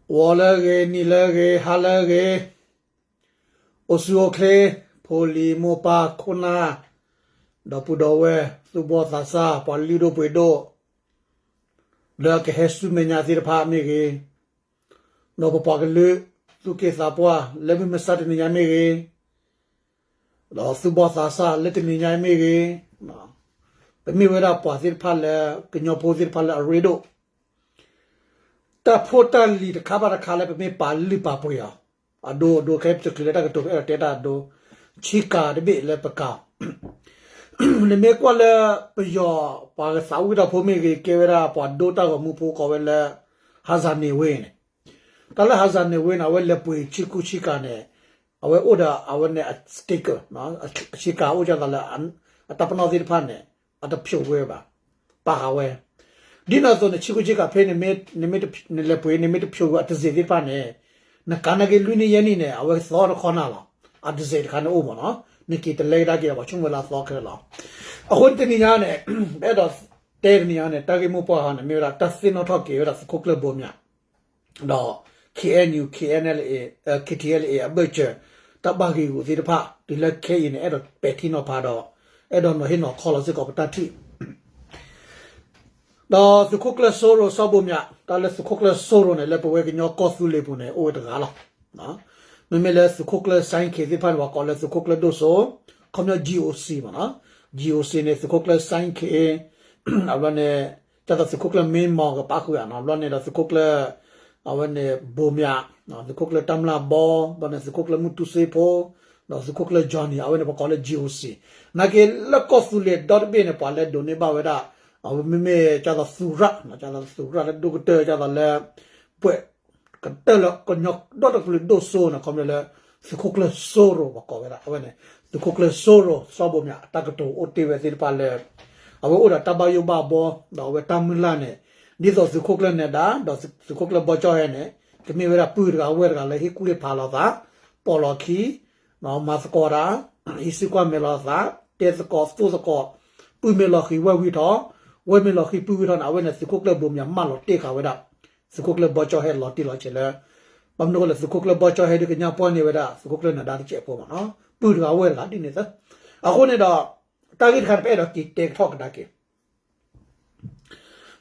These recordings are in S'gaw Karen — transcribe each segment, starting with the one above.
ဂီၤလၢအဂ့ၤ, နံၤလၢအဂ့ၤ, ဟါလၢအဂ့ၤ, အိၣ်ဆူၣ်အိၣ်ချ့, ဖိလံၤမိၢ်ပၢ်ခိၣ်နၢ်, ဒီပုၢ်ဒီဝဲၢ်, သူၣ်ဘီၣ်သးစၢ်, ပှၤလုၢ်ဒိၣ်ပှ့ၤဒိၣ်, လၢအကဟဲဆူမဲာ်ညါသ့ၣ်တဖၣ်မ့ၢ်ဂ့ၤ, ဒီးပပှၤကလုာ်သူၣ်က့သးပှၢ်လၢမုၢ်မဆါတနံၤညါမ့ၢ်ဂ့ၤ, ဒီးသူၣ်ဘီၣ်သးစၢ်လၢတနံၤညါမ့ၢ်ဂ့ၤ, ပမ့ၢ်ဝဲဒၣ်ပှၤသ့ၣ်တဖၣ်လၢ ကညီဖိသ့ၣ်တဖၣ်လၢအရ့ဒိၣ်, တၢ်ဖိတၢ်လံၤတခါဘၣ်တခါလၢပမ့ၢ်ပာ်လုၢ်ပာ်ပှ့ၤအီၤ, အဒိအဒိခဲအံၤ တချုးလၢတၢ်ကတိၤ ပအဲၣ်ဒိးတဲတၢ်အဒိ, ဆံးကၤတဘ့ၣ်လၢပကၤ နမ့ၢ်ကွၢ်လၢပယီၤ ပှၤသးဝံၣ်တၢ်ဖိမ့ၢ်ဂ့ၤ ကဲဝဲဒၣ်ပှၤဒိတၢ်ဂီၤမူဖိကိးဝဲလၢ ဟးစးန့ၣ်ဝ့န့ၣ်, တၢ်လၢဟးစးန့ၣ်ဝ့န့ၣ် အဝဲလဲၤပှ့ၤဆံးကူဆံးကၤန့ၣ်, အဝဲအိၣ်ဒီးအဝဲန့ၣ်အ sticker, အဆံးကၤအိၣ်ကၢ်သးလၢ အတၢ်ပနီၣ်သ့ၣ်တဖၣ်န့ၣ် အတဖျိးဝဲဘၣ်, ပာ်ဃာ်ဝဲ, ဒ်န့ၣ်အသိးန့ၣ် ဆံးကူဆံးကၤဖဲန့ၣ် နလဲၤပှ့ၤ နမ့ၢ်တဖျိးဝဲအတစ့းသ့ၣ်တဖၣ်န့ၣ်, နကၤနာ်က့လွံၢ်နံၣ်ယဲၢ်နံၣ်န့ၣ် အဝဲသီတခီနၤလီၤ, အတစ့းတခါန့ၣ်အိၣ်မးနီၤ, နက့ၤတလဲကဒါက့ၤ ပှၤဆိကမိၣ်လၢအသီခဲလၢာ်လီၤ. အဃိန့ၣ်တနံၤညါန့ၣ် ပအဲၣ်ဒိးတဲတနံၤညါန့ၣ် တၢ်ဂ့ၢ်မိၢ်ပှၢ်ဟီန့ၣ် မ့ၢ်ဝဲဒၣ်တၢ်သ့ၣ်နီၣ်ထီၣ်က့ၤဝဲဒၣ်သုးခိၣ်ကျၢၢ်ဘိမၠး ဒီး KNU, KNLA, KTLA အဘၢၣ်စၢၤ တၢ်ဘၣ်ဂ့ၢ်ဂူာ်သ့ၣ်တဖၣ် တုၤလၢခဲအံၤန့ၣ် အဲၣ်ဒိးပဲာ်ထံနီၤဖးဒီး အဲၣ်ဒိးနီၤဟ့ၣ်နီၤခီလီၤစ့ၢ်ကီးပတၢ်ထံၣ် ဒီးသုးခိၣ်ကျၢၢ်စိရိၤစီၤဘိမၠး, တၢ်လၢသုးခိၣ်ကျၢၢ်စိရိၤန့ၣ် လၢပဝဲကညီကီၢ်သူလ့ၤပူၤန့ၣ် အိၣ်ဝဲတဂၤလီၤ. မ့မ့ၢ်လၢသုးခိၣ်ကျၢၢ်စဲခ့သ့ၣ်တဖၣ်န့ၣ် ပှၤကိးလၢသုးခိၣ်ကျၢၢ်ဒိၣ်စိ, ခီပညီ GOC မးနီၤ, GOC န့ၣ် သုးခိၣ်ကျၢၢ်စဲခ့, အဘျီန့ၣ် ကၢ်သိးသုးခိၣ်ကျၢၢ်မ့မီၤကပာ်ဃုာ်ဧါနီၤ, အဘျီန့ၣ်ဒီးသုးခိၣ်ကျၢၢ် အဝဲန့ၣ်ဘိမၠး, သုးခိၣ်ကျၢၢ်တၢ်မျၢ်ဘီ, ဘျီန့ၣ်သုးခိၣ်ကျၢၢ်မုၢ်တူစ့ဖိ, ဒီးသုးခိၣ်ကျၢၢ် Johnny အဝဲန့ၣ်ပှၤကိးလၢ GOC, နာ်က့လၢကီၢ်သူလ့ၤဒီတဘ့ၣ်န့ၣ် ပှၤလၢဒိးန့ၢ်ဘၣ်ဝဲဒၣ် အဝဲမ့မ့ၢ်ကၢ်သိးသူရၣ်, ကၢ်သိးသူရၣ်လၢဒိၣ်ကတၢၢ် ကၢ်သိးလၢ ပှဲၤ ကတၢၢ်လၢကညီဒီတကလုာ်ဒိၣ်စိန့ၣ် ခီပညီလၢ သုးခိၣ်ကျၢၢ်စိရိၤပှၤကိးဝဲဒၣ် အဝဲန့ၣ် သုးခိၣ်ကျၢၢ်စိရိၤစီၤဘိမၠး အတၢ်ကတိၤအိၣ်တ့ၢ်ဝဲသ့ၣ်တဖၣ်လၢ အဝဲအိၣ်ဒီးတၢ်ဘၣ်ယိၣ်ဘၣ်ဘီ ဒီးအဝဲတၢ်မုၢ်လၢ်န့ၣ် ဒ်သိးသုးခိၣ်ကျၢၢ်နဲၤဒါ ဒီးသုးခိၣ်ကျၢၢ်ဘီကၠီၣ်ဟဲန့ၣ် ကမ့ၢ်ဝဲဒၣ်ပုၢ်တဂၤဝဲၢ်တဂၤလၢဟ့ၣ်ကူၣ်ဟ့ၣ်ဖးလိာ်သး ပိာ်လီၤခံ မၤသကိးတၢ် ဟံးစုကွၢ်မဲာ်လိာ်သး တဲသကိးသိၣ်သကိး ပုၢ်မ့ၢ်လီၤဃံၤဝဲၢ်ဝံထီၣ် ဝဲၢ်မ့ၢ်လီၤဃံၤပုၢ်ဝံထီၣ်န့ၣ် အဝဲန့ၣ်သုးခိၣ်ကျၢၢ်ဘိမၠးမၢလီၤတ့ၢ်ဃာ်ဝဲဒၣ် သုးခိၣ်ကျၢၢ်ဘီကၠီၣ်ဟဲလီၤတံၢ်လီၤဆဲးလၢ ဘၣ်မနုၤအဃိလဲၣ် သုးခိၣ်ကျၢၢ်ဘီကၠီၣ်ဟဲဒုးကညးပှၢ်န့ၢ်ဝဲဒၣ် သုးခိၣ်ကျၢၢ်နဲၤဒါတစဲးဖိမးနီၤ ပုၢ်တဂၤဝဲၢ်တဂၤဒ်န့ၣ်သၢ အဃိန့ၣ်ဒီး တၢ်ဂ့ၢ်တခါန့ၣ် ပအဲၣ်ဒိးက့ၤတဲကထီၣ်ကဒါက့ၤ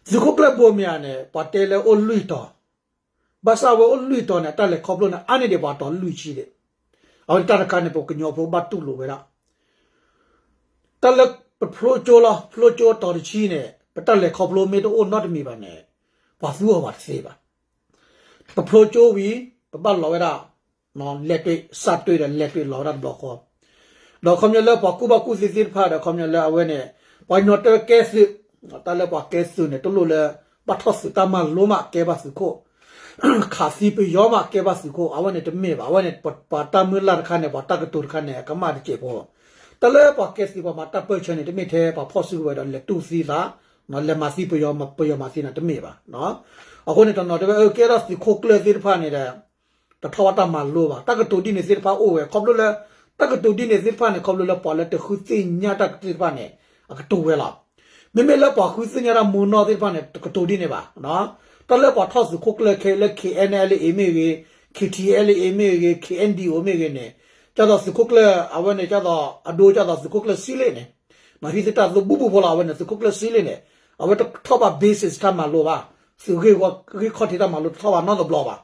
သုးခိၣ်ကျၢၢ်ဘိမၠးန့ၣ် ပှၤတဲလၢအိၣ်လွံၢ်တီၤ, ဘၣ်ဆၣ်အဝဲအိၣ်လွံၢ်တီၤန့ၣ် အတၢ်လဲၤခီဖျိန့ၣ် အါန့ၢ်ဒံးပှၤတီၤလွံၢ်ဆံဒံး, အဝဲတၢ်တခါန့ၣ် ပကညီဖိဘၣ်တူၢ်လိာ်ဝဲဒၣ် တၢ်လၢပဖျိကၠိလီၤ ဖျိကၠိတီၤတဆံန့ၣ် ပတၢ်လဲၤခီဖျိမ့ၢ်တအိၣ်နီတမံၤဘၣ်န့ၣ် ပှၤသူအီၤဘၣ်တသ့ဘၣ်. ပဖျိကၠိဝံၤ ပဘၣ်လီၤဝဲဒၣ် လဲၤတွ့ စၢ်တွ့ဒီးလဲၤတွ့လီၤဝဲဒၣ်တဘျီဃီ ဒီးခီပညီလၢပှၤကူၣ်ဘၣ်ကူၣ်သ့သ့ၣ်တဖၣ်ဒီးခီပညီလၢအဝဲန့ၣ် ပှၤကညီတဲဝဲကဲသုး တၢ်လၢပှၤကဲသုးန့ၣ် တလိၣ်လၢ ဘၣ်ထီၣ်သုးတၢ်မၤလိမးကဲဘၣ်သုးခိၣ် ခးသံပယီၤမးကဲဘၣ်သုးခိၣ် အဝဲန့ၣ်တမ့ၢ်ဘၣ် အဝဲန့ၣ် ပှၤတၢ်မုၢ်လၢ်တခါန့ၣ် ပှၤတၢ်ကတိၤတခါန့ၣ် အကမၣ်တစဲးဖိ တၢ်လၢပှၤကဲသုးပှၤမၤတၢ်ပၢၢ်ဆၢန့ၣ် တမ့ၢ်ထဲပှၤဖီၣ်စုကဝဲၤဒီးလဲၤတူၢ်သံသး လဲၤမၤသံပယီၤ ပယီၤမၤသံန့ၣ်တမ့ၢ်ဘၣ်. အဃိန့ၣ် တနီၤတဲဝဲ ကဲထီၣ်သုးခိၣ်ကျၢၢ်သ့ၣ်တဖၣ်န့ၣ်ဒီး တထီၣ်ဘၣ်တၢ်မၤလိဘၣ် တၢ်ကတိၤဒ်န့ၣ်သ့ၣ်တဖၣ်အိၣ်ဝဲ ခီဖျိလၢ တၢ်ကတိၤဒ်န့ၣ်သ့ၣ်တဖၣ်န့ၣ် ခီဖျိလၢပှၤလၢတဃုသ့ၣ်ညါတၢ်ကတိၤသ့ၣ်တဖၣ်န့ၣ် အကတိၤဝဲလီၤ. မ့မ့ၢ်လၢပှၤဃုသ့ၣ်ညါတၢ်မူနီၢ်သ့ၣ်တဖၣ်န့ၣ် တကတိၤဒ်န့ၣ်ဘၣ်. တၢ်လၢပှၤထီၣ်သုးခိၣ်ကျၢၢ်ခဲလၢ KNLA မ့ၢ်ဂ့ၤ KTLA မ့ၢ်ဂ့ၤ KNDO မ့ၢ်ဂ့ၤန့ၣ် ကၢ်သိးသုးခိၣ်ကျၢၢ် အဝဲန့ၣ် ကၢ်သိးအဒိ ကၢ်သိးသုးခိၣ်ကျၢၢ်စံလ့ၣ်န့ၣ် ဟံးသတးသိးဘူၣ်ဘူၣ်ဖိလီၤ အဝဲန့ၣ် သုးခိၣ်ကျၢၢ်စံလ့ၣ်န့ၣ် အဝဲတထီၣ်ဘၣ် basis တၢ်မၤလိဘၣ်. သုးဂ့ၢ်ခီၣ်ထံးတၢ်မၤလိတထီၣ်ဘၣ်နီတဘျီဘၣ်.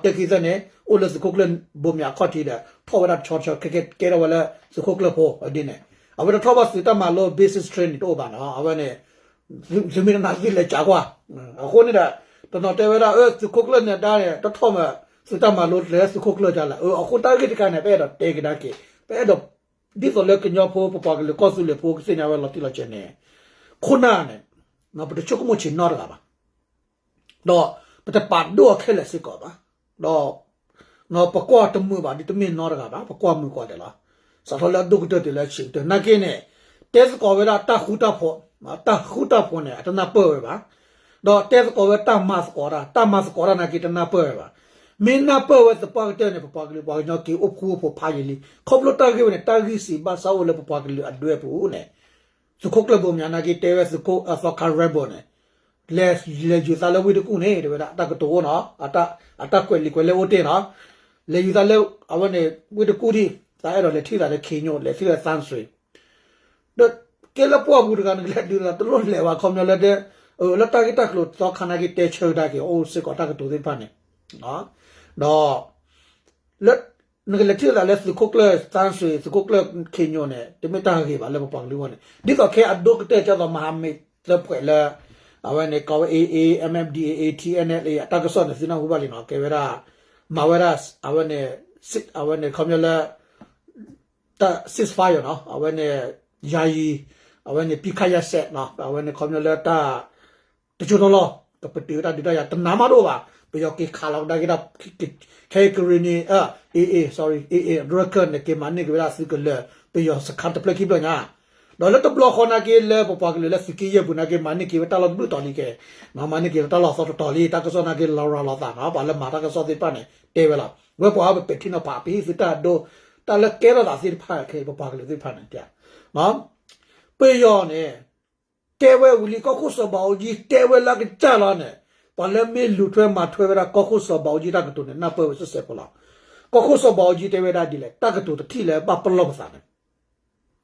တဲခံသၢန့ၣ် အိၣ်လၢသုးခိၣ်ကျၢၢ်ဘိမၠးအခီၣ်ထံးဒီး ထီၣ်ဝဲဒၣ်တဆီတဆီ ကဲထီၣ်ဝဲလၢသုးခိၣ်ကျၢၢ်ဖိဒ်န့ၣ် အဝဲတထီၣ်ဘၣ်သုးတၢ်မၤလိ basis training တအိၣ်ဘၣ်နီၤ အဝဲန့ၣ် သုမ့ၢ်တနာ်သုလဲၤကးကွၢ်. အဃိန့ၣ်ဒီး တနီၤတဲဝဲဒၣ် သုးခိၣ်ကျၢၢ်နဲၤဒါန့ၣ် တထီၣ်မး သုးတၢ်မၤလိတလဲၤသုးခိၣ်ကျၢၢ်ကလဲၣ်. အဃိတၢ်ဂ့ၢ်တခါန့ၣ် ပအဲၣ်ဒိးတဲကဒါက့ၤ ပအဲၣ်ဒိး ဒ်သိးလၢကညီဖိ ပပှၤကလုာ်ကီၢ်သူလ့ၤဖိကသ့ၣ်ညါဝဲလီၤတံၢ်လီၤဆဲးန့ၣ် ခိၣ်နၢ်န့ၣ် ပတဆိကမိၣ်ဆံးနီတဂၤဘၣ်. ဒီးပတပာ်ဒိၣ်အီၤခဲလၢာ်စ့ၢ်ကီးဘၣ်. ဒီး ပကွၢ်တမုာ်ဘၣ် ဒ်တမ့ၢ်နီတဂၤဘၣ် ပကွၢ်မုာ်ကွၢ်ဒဲးလီၤ. စးထီၣ်လၢအဒိၣ်ကတၢၢ်တုၤလၢအဆံးကတၢၢ် နာ်က့န့ၣ် တဲသကိးဝဲဒၣ်တၢ်ဃူတၢ်ဖိး, တၢ်ဃူတၢ်ဖိးန့ၣ် အတနၢ်ပၢၢ်ဝဲဘၣ်. ဒီးတဲသကိးဝဲတၢ်မၤသကိးတၢ်, တၢ်မၤသကိးတၢ်နာ်က့တနၢ်ပၢၢ်ဝဲဘၣ်. မ့ၢ်နၢ်ပၢၢ်ဝဲသပှၢ်ကတၢၢ်န့ၣ် ပပှၤကလုာ်ပှၤကညီက့ၤအိၣ်ဖှူအိၣ်ဖိးဖးယံာ်လံ. ခီဖျိတၢ်ဂ့ၢ်ဝဲန့ၣ် တၢ်ဂံၢ်စံးဘၣ်စၢ်အိၣ်လၢပပှၤကလုာ်အဒွဲပူၤန့ၣ် သုးခိၣ်ကျၢၢ်ဘိမၠးနာ်က့တဲဝဲသုးခိၣ်အသီခါ rebel န့ၣ် လဲၤ လဲၤယုၤသးလၢဝ့ၢ်တကူၣ်န့ၣ် တဲဝဲဒၣ် အတၢ်ကတိၤအိၣ်နီၤ, အတၢ်ကွဲးလံာ်ကွဲးလဲၢ်အိၣ်တ့ၢ်နီၤ, လဲၤယုၤသးလၢ အဝဲန့ၣ် ဝ့ၢ်တကူၣ်ဒံး သးအဲၣ်ဒိးလဲၤထံၣ်သးလၢ ခ့ညိၣ် လဲၤထံၣ်သးသန်းဆွေ ဒီးကဲလၢပှၢ်ပူၤတဂၤ နကလဲၤဒုးသးတလိၣ်လဲၤဘၣ် ခီပညီလၢ လၢတၢ်ဂ့ၢ်တၢ်ကျိၤသီခါနာ်က့ တဲဆၢကဒါက့ၤ အိၣ်စ့ၢ်ကီးတၢ်ကတိၤသ့ၣ်တဖၣ်န့ၣ်, ဒီး လၢ နကလဲၤထံၣ်သးလၢသုးခိၣ်ကျၢၢ်သန်းဆွေ သုးခိၣ်ကျၢၢ် ခ့ညိၣ် န့ၣ် တမ့ၢ်တၢ်ဂ့ၤဘၣ်လၢပပှၤကလုာ်အဂီၢ်န့ၣ် ဒ်သိးခဲအဒိၣ်ကတၢၢ် ကၢ်သိးမဟာမိတ်သၢဖှဲးလၢ အဝဲန့ၣ် ကီးဝဲ AA, MNDAA, TNLA အတၢ်ကစီၣ်န့ၣ် သုနၢ်ဟူဘၣ်လံနီၤ, ကဲဝဲဒၣ် မၤဝဲဒၣ် အဝဲန့ၣ် အဝဲန့ၣ် ခီပညီလၢ တၢ် ceasefire နီၤ, အဝဲန့ၣ် ယာယီ အဝဲန့ၣ် ပစ်ခတ်ရပ်စဲ နီၤ, အဝဲန့ၣ် ခီပညီလၢတၢ် တကၠိတလီၢ် ကပတုာ်တၢ်ဒုးတၢ်ယၤ တနၤမးတအိၣ်ဘၣ်, ပယီၤက့ၤခးလီၤကဒါက့ၤတၢ် ခဲအံၤ ကရ့ၣ်နံၤ AA, sorry, AA ရခၢၣ်န့ၣ် က့ၤမၤန့ၢ်က့ၤဝဲဒၣ်သုးကလၢၤ ပယီၤစခါတဖျၢၣ်ခံဖျၢၣ်ညါ, ဒီးလၢတဘျီဃီနာ်က့ လၢပပှၤကလုာ်လၢသုးက့ယဲၢ်ပူၤနာ်က့ မၤန့ၢ်က့ၤဝဲတၢ်လီၢ်တဘျုးတီၤလံကဲ, မၤန့ၢ်က့ၤဝဲတၢ်လီၢ်သီတတီၤလံ, တၢ်ကစီၣ်နာ်က့ လီၤရၤလီၤသးနီၤ, ပှၤလၢမၤတၢ်ကစီၣ်သ့ၣ်တဖၣ်န့ၣ် တဲဝဲလီၤ, ဝဲပှၤဟီပပဲာ်ထံနီၤဖး ပဟံၣ်သုးတၢ်အဒိ တၢ်လၢကဲထီၣ်သးသ့ၣ်တဖၣ်ခဲအံၤ ပပှၤကလုာ်သ့ၣ်တဖၣ်န့ၣ် ပယီၤန့ၣ် တဲဝဲဝံၤလံ ကီၢ်ခိၣ်စီၤဘးအူကၠံ တဲဝဲလၢကစၢ်လီၤန့ၣ်, ပှၤလၢမ့ၢ်လူၤထွဲမၤထွဲဝဲဒၣ် ကီၢ်ခိၣ်စီၤဘးအူကၠံတၢ်ကတိၤန့ၣ် နၢ်ပၢၢ်ဝဲစ့ၢ်ကီးလီၤ. ကီၢ်ခိၣ်စီၤဘးအူကၠံတဲဝဲဒၣ်ဒ်လဲၣ်, တၢ်ကတိၤတထံၣ်လၢဘၣ်ပလီၢ်ပသးန့ၣ်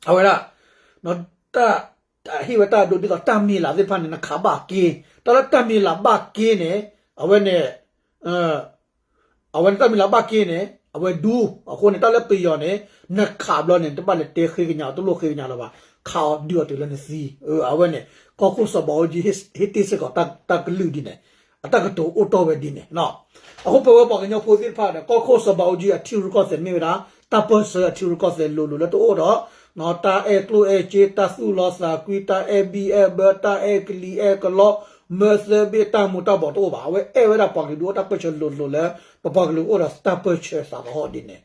အဝဲဒၣ် တၢ် ဟ့ၣ်ဝဲတၢ်အဒိဒ်သိး တၢ်မံၤလၢ်သ့ၣ်တဖၣ်န့ၣ် နခးဘၣ်က့, တၢ်လၢတၢ်မံၤလၢ်ဘၣ်က့န့ၣ် အဝဲန့ၣ် အဝဲန့ၣ်တၢ်မံၤလၢ်ဘၣ်က့န့ၣ် အဝဲဒူ အဃိန့ၣ် တၢ်လၢပယီၤန့ၣ် နခးဘျီန့ၣ် တဘၣ်လဲၤတဲဃ့ကညး တလိၣ်ဃ့ကညးလၢၤဘၣ်, ခးအီၤဒုးအီၤတုၤလၢနသံ, အဝဲန့ၣ် ကီၢ်ခိၣ်စီၤဘးအူကၠံ ဟ့ၣ်တ့ၢ်စ့ၢ်ကီးတၢ်ကလုၢ်ဒ်န့ၣ်, အတၢ်ကတိၤအိၣ်တီၢ်ဝဲဒ်န့ၣ် အဃိပဝဲပှၤကညီဖိသ့ၣ်တဖၣ်ဒီး ကီၢ်ခိၣ်စီၤဘးအူကၠံအထံရူၢ်ကီၢ်သဲးမ့ၢ်ဝဲဒၣ် တၢ်ပၢၢ်ဆၢအထံရူၢ်ကီၢ်သဲးလိၤလိၤလၢတအိၣ်ဒီး တၢ်အဲၣ်ကျိၣ်အဲၣ်စ့ တၢ်သူၣ်လီသးကွံ တၢ်အဲၣ်ဘံၣ်အဲၣ်ဘၢ တၢ်အဲၣ်ကလံၤအဲၣ်ကလီ မၢသၢဘ့ၣ်တၢ်မူၤတၢ်ဘှီးတအိၣ်ဘၣ်. အဝဲအဲၣ်ဝဲဒၣ်ပှၤကလုာ်ဒုးအိၣ်တၢ်ပၢၢ်ဆၢလိၤလိၤလၢ ပပှၤကလုာ်အိၣ်ဒီးတၢ်ပၢၢ်ဆၢသးသဟီၣ်ဒ်န့ၣ်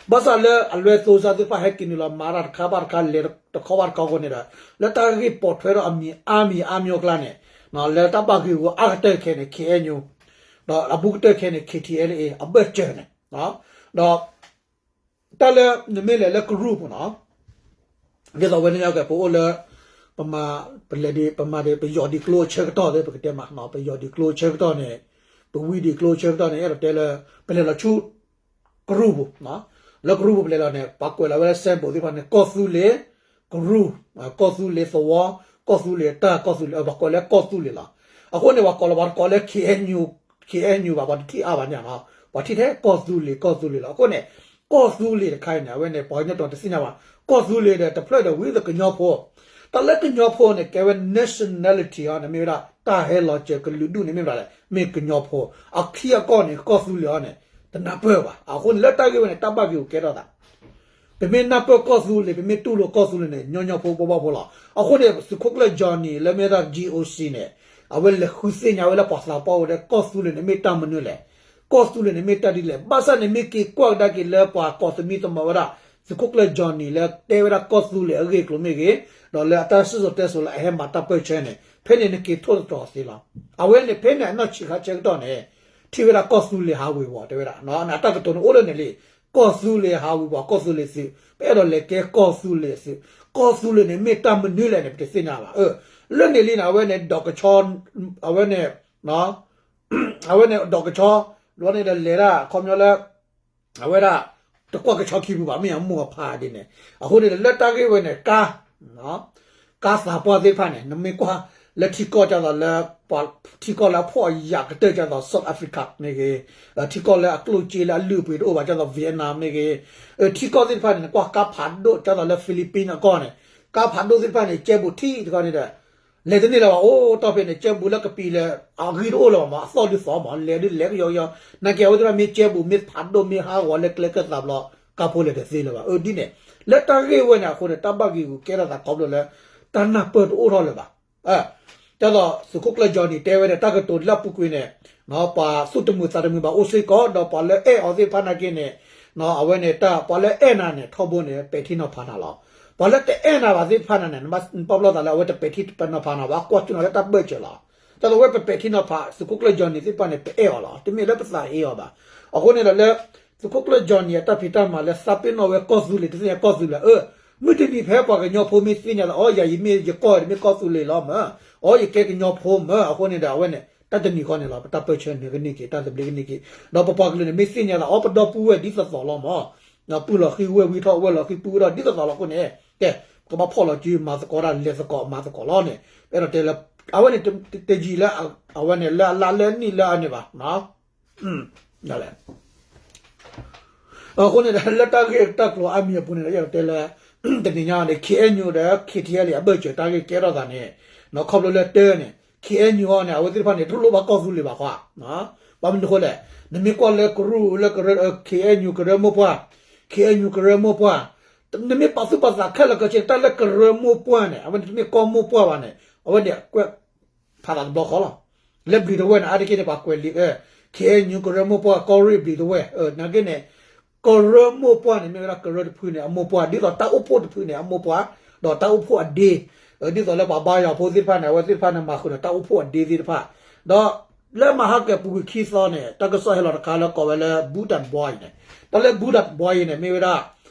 ဘၣ်ဆၣ်လၢအလွဲၢ်သိစၢ်သ့ၣ်တဖၣ်ဟဲက့ၤနုာ်လီၤမၤတၢ်တခါဘၣ်တခါ လဲၤတခီဘၣ်တခါအဃိန့ၣ်ဒီး လၢတၢ်ဂ့ၢ်ပိာ်ထွဲဒီးအမံၤအါမံၤအါမံၤအကျါန့ၣ် လၢတၢ်ဘၣ်ဂ့ၢ်ဂီၤအါကတၢၢ်ခဲန့ၣ် ခ့အဲၣ်ယူၣ် ဒီးအဘူးကတၢၢ်ခဲန့ၣ် ခ့ထံအဲၣ်လ်အ့ အဘၢၣ်စၢၤန့ၣ် ဒီး တၢ်လၢနမ့ၢ်လဲၤလၢကရူၢ်ပူၤနီၤ ဒ်သိးဝဲန့ၣ်ကဲ ပအိၣ်လၢ ပမၤ ပလဲၤဒံး ပမၤဒံး ပယီၤဒံးကျိဆၢကတီၢ်သ့ၣ် ပကတဲမး ပယီၤဒံးကျိဆၢကတီၢ်န့ၣ် ပဝံဒံးကျိဆၢကတီၢ်န့ၣ် အဲၣ်ဒိးတဲလၢ ပလဲၤလီၤဆူ ကရူၢ်ပူၤ လၢကရူၢ်ပူၤပလဲၤလီၤန့ၣ် ပှၤကွဲးလီၤဝဲလၢ symbol သ့ၣ်တဖၣ်န့ၣ် ကီၢ်သူလ့ၤ ကရူၢ် ကီၢ်သူလ့ၤသဝီ ကီၢ်သူလ့ၤတၢ် ကီၢ်သူလ့ၤ ပှၤကိးလၢကီၢ်သူလ့ၤလီၤ. အဃိန့ၣ် ပှၤကိးလီၤ ပှၤတကိးလၢ ခ့အဲၣ်ယူၣ် ခ့အဲၣ်ယူၣ်ဘၣ် ပှၤတထံၣ်အါဘၣ်န့ၣ်နီၤ ပှၤထံၣ်ထဲကီၢ်သူလ့ၤ ကီၢ်သူလ့ၤလီၤ. အဃိန့ၣ် ကီၢ်သူလ့ၤတခါအံၤန့ၣ် အဝဲန့ၣ် ပှၤကညီတတီၤတသ့ၣ်ညါဘၣ် ကီၢ်သူလ့ၤဒီးတဖျၢၣ်ဒီးဝံသးကညီဖိ တၢ်လၢကညီဖိန့ၣ် ကဲဝဲ nationality အီၤန့ၣ် မ့ၢ်ဝဲဒၣ်တၢ်ဟဲလီၤစၢၤကလုာ်ဒူၣ်န့ၣ် မ့ၢ်ဝဲဒၣ်လဲၣ် မ့ၢ်ကညီဖိ အခံအကီၢ်န့ၣ် ကီၢ်သူလ့ၤအီၤန့ၣ် တနၢ်ပၢၢ်ဘၣ်. အဃိန့ၣ် လၢတၢ်ဂ့ၢ်ဝဲန့ၣ် တၢ်ဘၣ်ဂ့ၢ်အိၣ်ကဲထီၣ်သး ပမ့ၢ်နၢ်ပၢၢ်ကီၢ်သူလ့ၤ ပမ့ၢ်တူၢ်လိာ်ကီၢ်သူလ့ၤန့ၣ် ညီညီဖိဘီဘီဖိလီၤ. အဃိန့ၣ် သုးခိၣ်ကျၢၢ် Johnny လၢမ့ၢ်ဒၣ် G O C န့ၣ် အဝဲလဲၤဃုသ့ၣ်ညါဝဲလၢပှၤသးပှၢ်အိၣ်ဒီး ကီၢ်သူလ့ၤန့ၣ်မ့ၢ်တၢ်မနုၤလဲၣ်, ကီၢ်သူလ့ၤန့ၣ်မ့ၢ်တၢ်ဒ်လဲၣ်. ဘၣ်ဆၣ်န့ၣ်မ့ၢ်က့ၤကွၢ်ကဒါက့ၤလၢပှၤကိးသမံသမိးဝဲဒၣ် သုးခိၣ်ကျၢၢ် Johnny လၢတဲဝဲဒၣ်ကီၢ်သူလ့ၤအဂ့ၢ်အကျိၤမ့ၢ်ဂ့ၤ, ဒီးလၢအတၢ်စံၣ်စိၤတဲစိၤလၢအဟဲမၤတၢ်ပၢၢ်ဆၢန့ၣ် ဖဲန့ၣ်နက့ၤထိၣ်သတြီၤသ့လီၤ. အဝဲန့ၣ် ဖဲန့ၣ်အနီၢ်ဆံးခါဆၢကတီၢ်န့ၣ် ထံၣ်ဝဲဒၣ်ကီၢ်သူလ့ၤဟးဝ့ၤဝီၤ တဲဝဲဒၣ် အတၢ်ကတိၤန့ၣ်အိၣ်လၢန့ၣ်လံ ကီၢ်သူလ့ၤဟးဝ့ၤဝီၤ ကီၢ်သူလ့ၤသုး ပအဲၣ်ဒိးလဲၤကဲကီၢ်သူလ့ၤသုး ကီၢ်သူလ့ၤန့ၣ်မ့ၢ်တၢ်မနုၤလဲၣ်န့ၣ် ပတသ့ၣ်ညါဘၣ်. လၢန့ၣ်လံန့ၣ် အဝဲန့ၣ်ဒီးကဆီ အဝဲန့ၣ် အဝဲန့ၣ်ဒီးကဆီ ဒီးန့ၣ်ဒီးလဲၤဒၣ်ခီပညီလၢ အဝဲဒၣ် တကွၢ်ကဆီခံပူၤဘၣ် မ့ၢ်အမိၢ်အဖါဒ်န့ၣ် အဃိန့ၣ်ဒီး လၢတၢ်ဂ့ၢ်ဝဲန့ၣ် ကါ ကါသးပှၢ်သ့ၣ်တဖၣ်န့ၣ် နမ့ၢ်ကွၢ်လၢထံကီၢ်ဒ်သိးလၢ ပှၤထံကီၢ်လၢအဖှီၣ်ယာ်ကတၢၢ်ဒ်သိး South Africa မ့ၢ်ဂ့ၤ, ထံကီၢ်လၢအကျိၣ်စ့လၢအလုၢ်အပှ့ၤတအိၣ်ဘၣ်ဒ်သိး Vietnam မ့ၢ်ဂ့ၤ, ထံကီၢ်သ့ၣ်တဖၣ်န့ၣ် နကွၢ်ကါဖးဒိၣ်ဒ်သိးလၢ Philippines အကီၢ်န့ၣ် ကါဖးဒိၣ်သ့ၣ်တဖၣ်န့ၣ် ကဲဘူးထံတခီန့ၣ်ဒီး လဲၤတန့ၢ်လၢၤဘၣ် အိၣ်တီၢ်ဖဲန့ၣ် ကဲဘူးလၢကပံာ်လဲၣ် အဂံၢ်တအိၣ်လၢၤဘၣ်မး အသီၣ်ဒုးသီမး လဲၤဒုးလဲၤကယီကယီ, နာ်က့အဝဲသ့ၣ်တဖၣ်မ့ၢ်ကဲဘူး မ့ၢ်ဖးဒိၣ် မ့ၢ်ဟးဂီၤလၢကျဲကၢၢ်သးဘျီ ကါဖိလဲၤတသ့လၢၤဘၣ်. အၢ ဒ်န့ၣ် လၢတၢ်ဂ့ၢ်ဝဲန့ၣ်အဃိန့ၣ် တၢ်ဘၣ်ဂံၢ်ဂူာ်ကဲထီၣ်သးခီဖျိလၢ တၢ်နၢ်ပၢၢ်တအိၣ်ထီၣ်လၢၤဘၣ်. ဒ်သိးသုးခိၣ်ကျၢၢ် Johnny တဲဝဲန့ၣ် တၢ်ကတိၤလၢအပူၤကွံာ်န့ၣ် ပှၤသူၣ်တမုာ်သးတမုာ်ဘၣ်အိၣ်စ့ၢ်ကီး ဒီးပှၤလၢအဲၣ်အီၤသ့ၣ်တဖၣ်နာ်က့န့ၣ် အဝဲန့ၣ်တၢ် ပှၤလၢအဲၣ်နၤန့ၣ် ထီဘိန့ၣ် ပဲာ်ထံနီၤဖးနၤလီၤ. ပှၤလၢတအဲၣ်နၤဘၣ်သ့ၣ်တဖၣ်န့ၣ် နပာ်ပလီၢ်သးလၢအဝဲတပဲာ်ထံနီၤဖးနၤဘၣ် ကွၢ်ကၠူၣ်နၤလၢတၢ်ဘၢၣ်စၢၤလီၤ. ဒ်သိးဝဲပပဲာ်ထံနီၤဖး သုးခိၣ်ကျၢၢ် Johnny သ့ၣ်တဖၣ်န့ၣ် ပအဲၣ်အီၤလီၤ တမ့ၢ်လၢပသးဟ့အီၤဘၣ်. အဃိန့ၣ်ဒီးလၢ သုးခိၣ်ကျၢၢ် Johnny အတၢ်ဖံးတၢ်မၤလၢသးပ့ၤနီၣ်ဝဲကီၢ်သူလ့ၤ တသ့ၣ်ညါကီၢ်သူလ့ၤ အၢ မုၢ်တနံၤဖဲပှၤကညီဖိမ့ၢ်သ့ၣ်ညါလၢ အိ ယၤယမ့ၢ်ယကီၢ်တမ့ၢ်ကီၢ်သူလ့ၤလီၤမၢ်, အိ ယကဲကညီဖိမၢ်, အဃိန့ၣ်ဒီး အဝဲန့ၣ် တၢ်တနံၤဃီန့ၣ်လီၤ ပတၢ်ပၢၢ်ဆၢန့ၣ်ကန့ၢ်က့ၤ တၢ်သဘျ့ကန့ၢ်က့ၤ, ဒီးပပှၤကလုာ်န့ၣ် မ့ၢ်သ့ၣ်ညါလၢ အိ ပဒီပုၢ်ဝဲၢ်ဒ်သိးသိးလီၤမၢ်, ပုၢ်လီၤဃံဝဲၢ်ဝံထီၣ် ဝဲၢ်လီၤဃံပုၢ်ဝဲထီၣ်ဒ်သိးသိးလီၤအဃိန့ၣ်, ကဲ ပကဘၣ်ဖီၣ်လီၤစုမၤသကိးတၢ် လဲၤသကိးမၤသကိးလီၤန့ၣ် ပအဲၣ်ဒိးတဲလၢ အဝဲန့ၣ် တယံာ်လၢ အဝဲန့ၣ် လၢအလါလၢအနံၣ်လၢအန့ၣ်ဘၣ် အဃိန့ၣ်ဒီး လၢတၢ်ဂ့ၢ်တၢ်ကျိၤအါမံၤအပူၤန့ၣ်ဒီး ယအဲၣ်ဒိးတဲလၢ တနံၤညါန့ၣ် ခ့ၣ်အဲၣ်ယူၣ် ဒီး ခ့ၣ်ထံၣ်အဲၣ်လံ အဘၢၣ်စၢၤတၢ်ဂ့ၢ်ကဲထီၣ်သးန့ၣ် ခီဖျိလၢတၢ်န့ၣ် ခ့ၣ်အဲၣ်ယူၣ် အီၤန့ၣ် အဝဲသ့ၣ်တဖၣ်န့ၣ် တလိၣ်ဘၣ်ကီၢ်သူလ့ၤဘၣ်ဃီ, ဘၣ်မနုၤအဃိလဲၣ်, နမ့ၢ်ကွၢ်လၢကရူၢ်လၢကရၢ ခ့ၣ်အဲၣ်ယူၣ် ကရၢမိၢ်ပှၢ်, ခ့ၣ်အဲၣ်ယူၣ် ကရၢမိၢ်ပှၢ်, နမ့ၢ်ပာ်သူၣ်ပာ်သးခဲလၢာ်ခဲဆ့ တၢ်လၢကရၢမိၢ်ပှၢ်န့ၣ် အဝဲန့ၣ်တမ့ၢ်ကီၢ်မိၢ်ပှၢ်ဘၣ်န့ၣ် အဝဲန့ၣ်ကွဲး ဖးသးတဘျီဃီလီၤ. လၢဘျံးတဝဲၢ်န့ၣ် အါတက့ၢ်န့ၣ် ပှၤကွဲးလံာ်အၢ ခ့ၣ်အဲၣ်ယူၣ် ကရၢမိၢ်ပှၢ် ကီၢ်ရ့ၣ်ဘျံးတဝဲၢ် နာ်က့န့ၣ် ကရၢမိၢ်ပှၢ်န့ၣ် မ့ၢ်ဝဲဒၣ်ကရၢတဖုန့ၣ် အမိၢ်ပှၢ် ဒ်သိးတၢ်အိၣ်ဖှိၣ်တဖုန့ၣ် အမိၢ်ပှၢ် ဒီးတၢ်အိၣ်ဖှိၣ်အဒ့ ဒ်သိးလၢပှၤဘါယွၤဖိသ့ၣ်တဖၣ်န့ၣ် အဝဲသ့ၣ်တဖၣ်န့ၣ် မၤဃုာ်ဒီးတၢ်အိၣ်ဖှိၣ်အဒ့သ့ၣ်တဖၣ်, ဒီးလၢမဟါကပူၤကွံာ်ခံသီန့ၣ် တၢ်ကစီၣ်ဟဲလီၤတခါလၢကိးဝဲလၢ ဘူတၢ်တဘီအံၤန့ၣ်, တၢ်လၢဘူတၢ်တဘီအံၤန့ၣ် မ့ၢ်ဝဲဒၣ်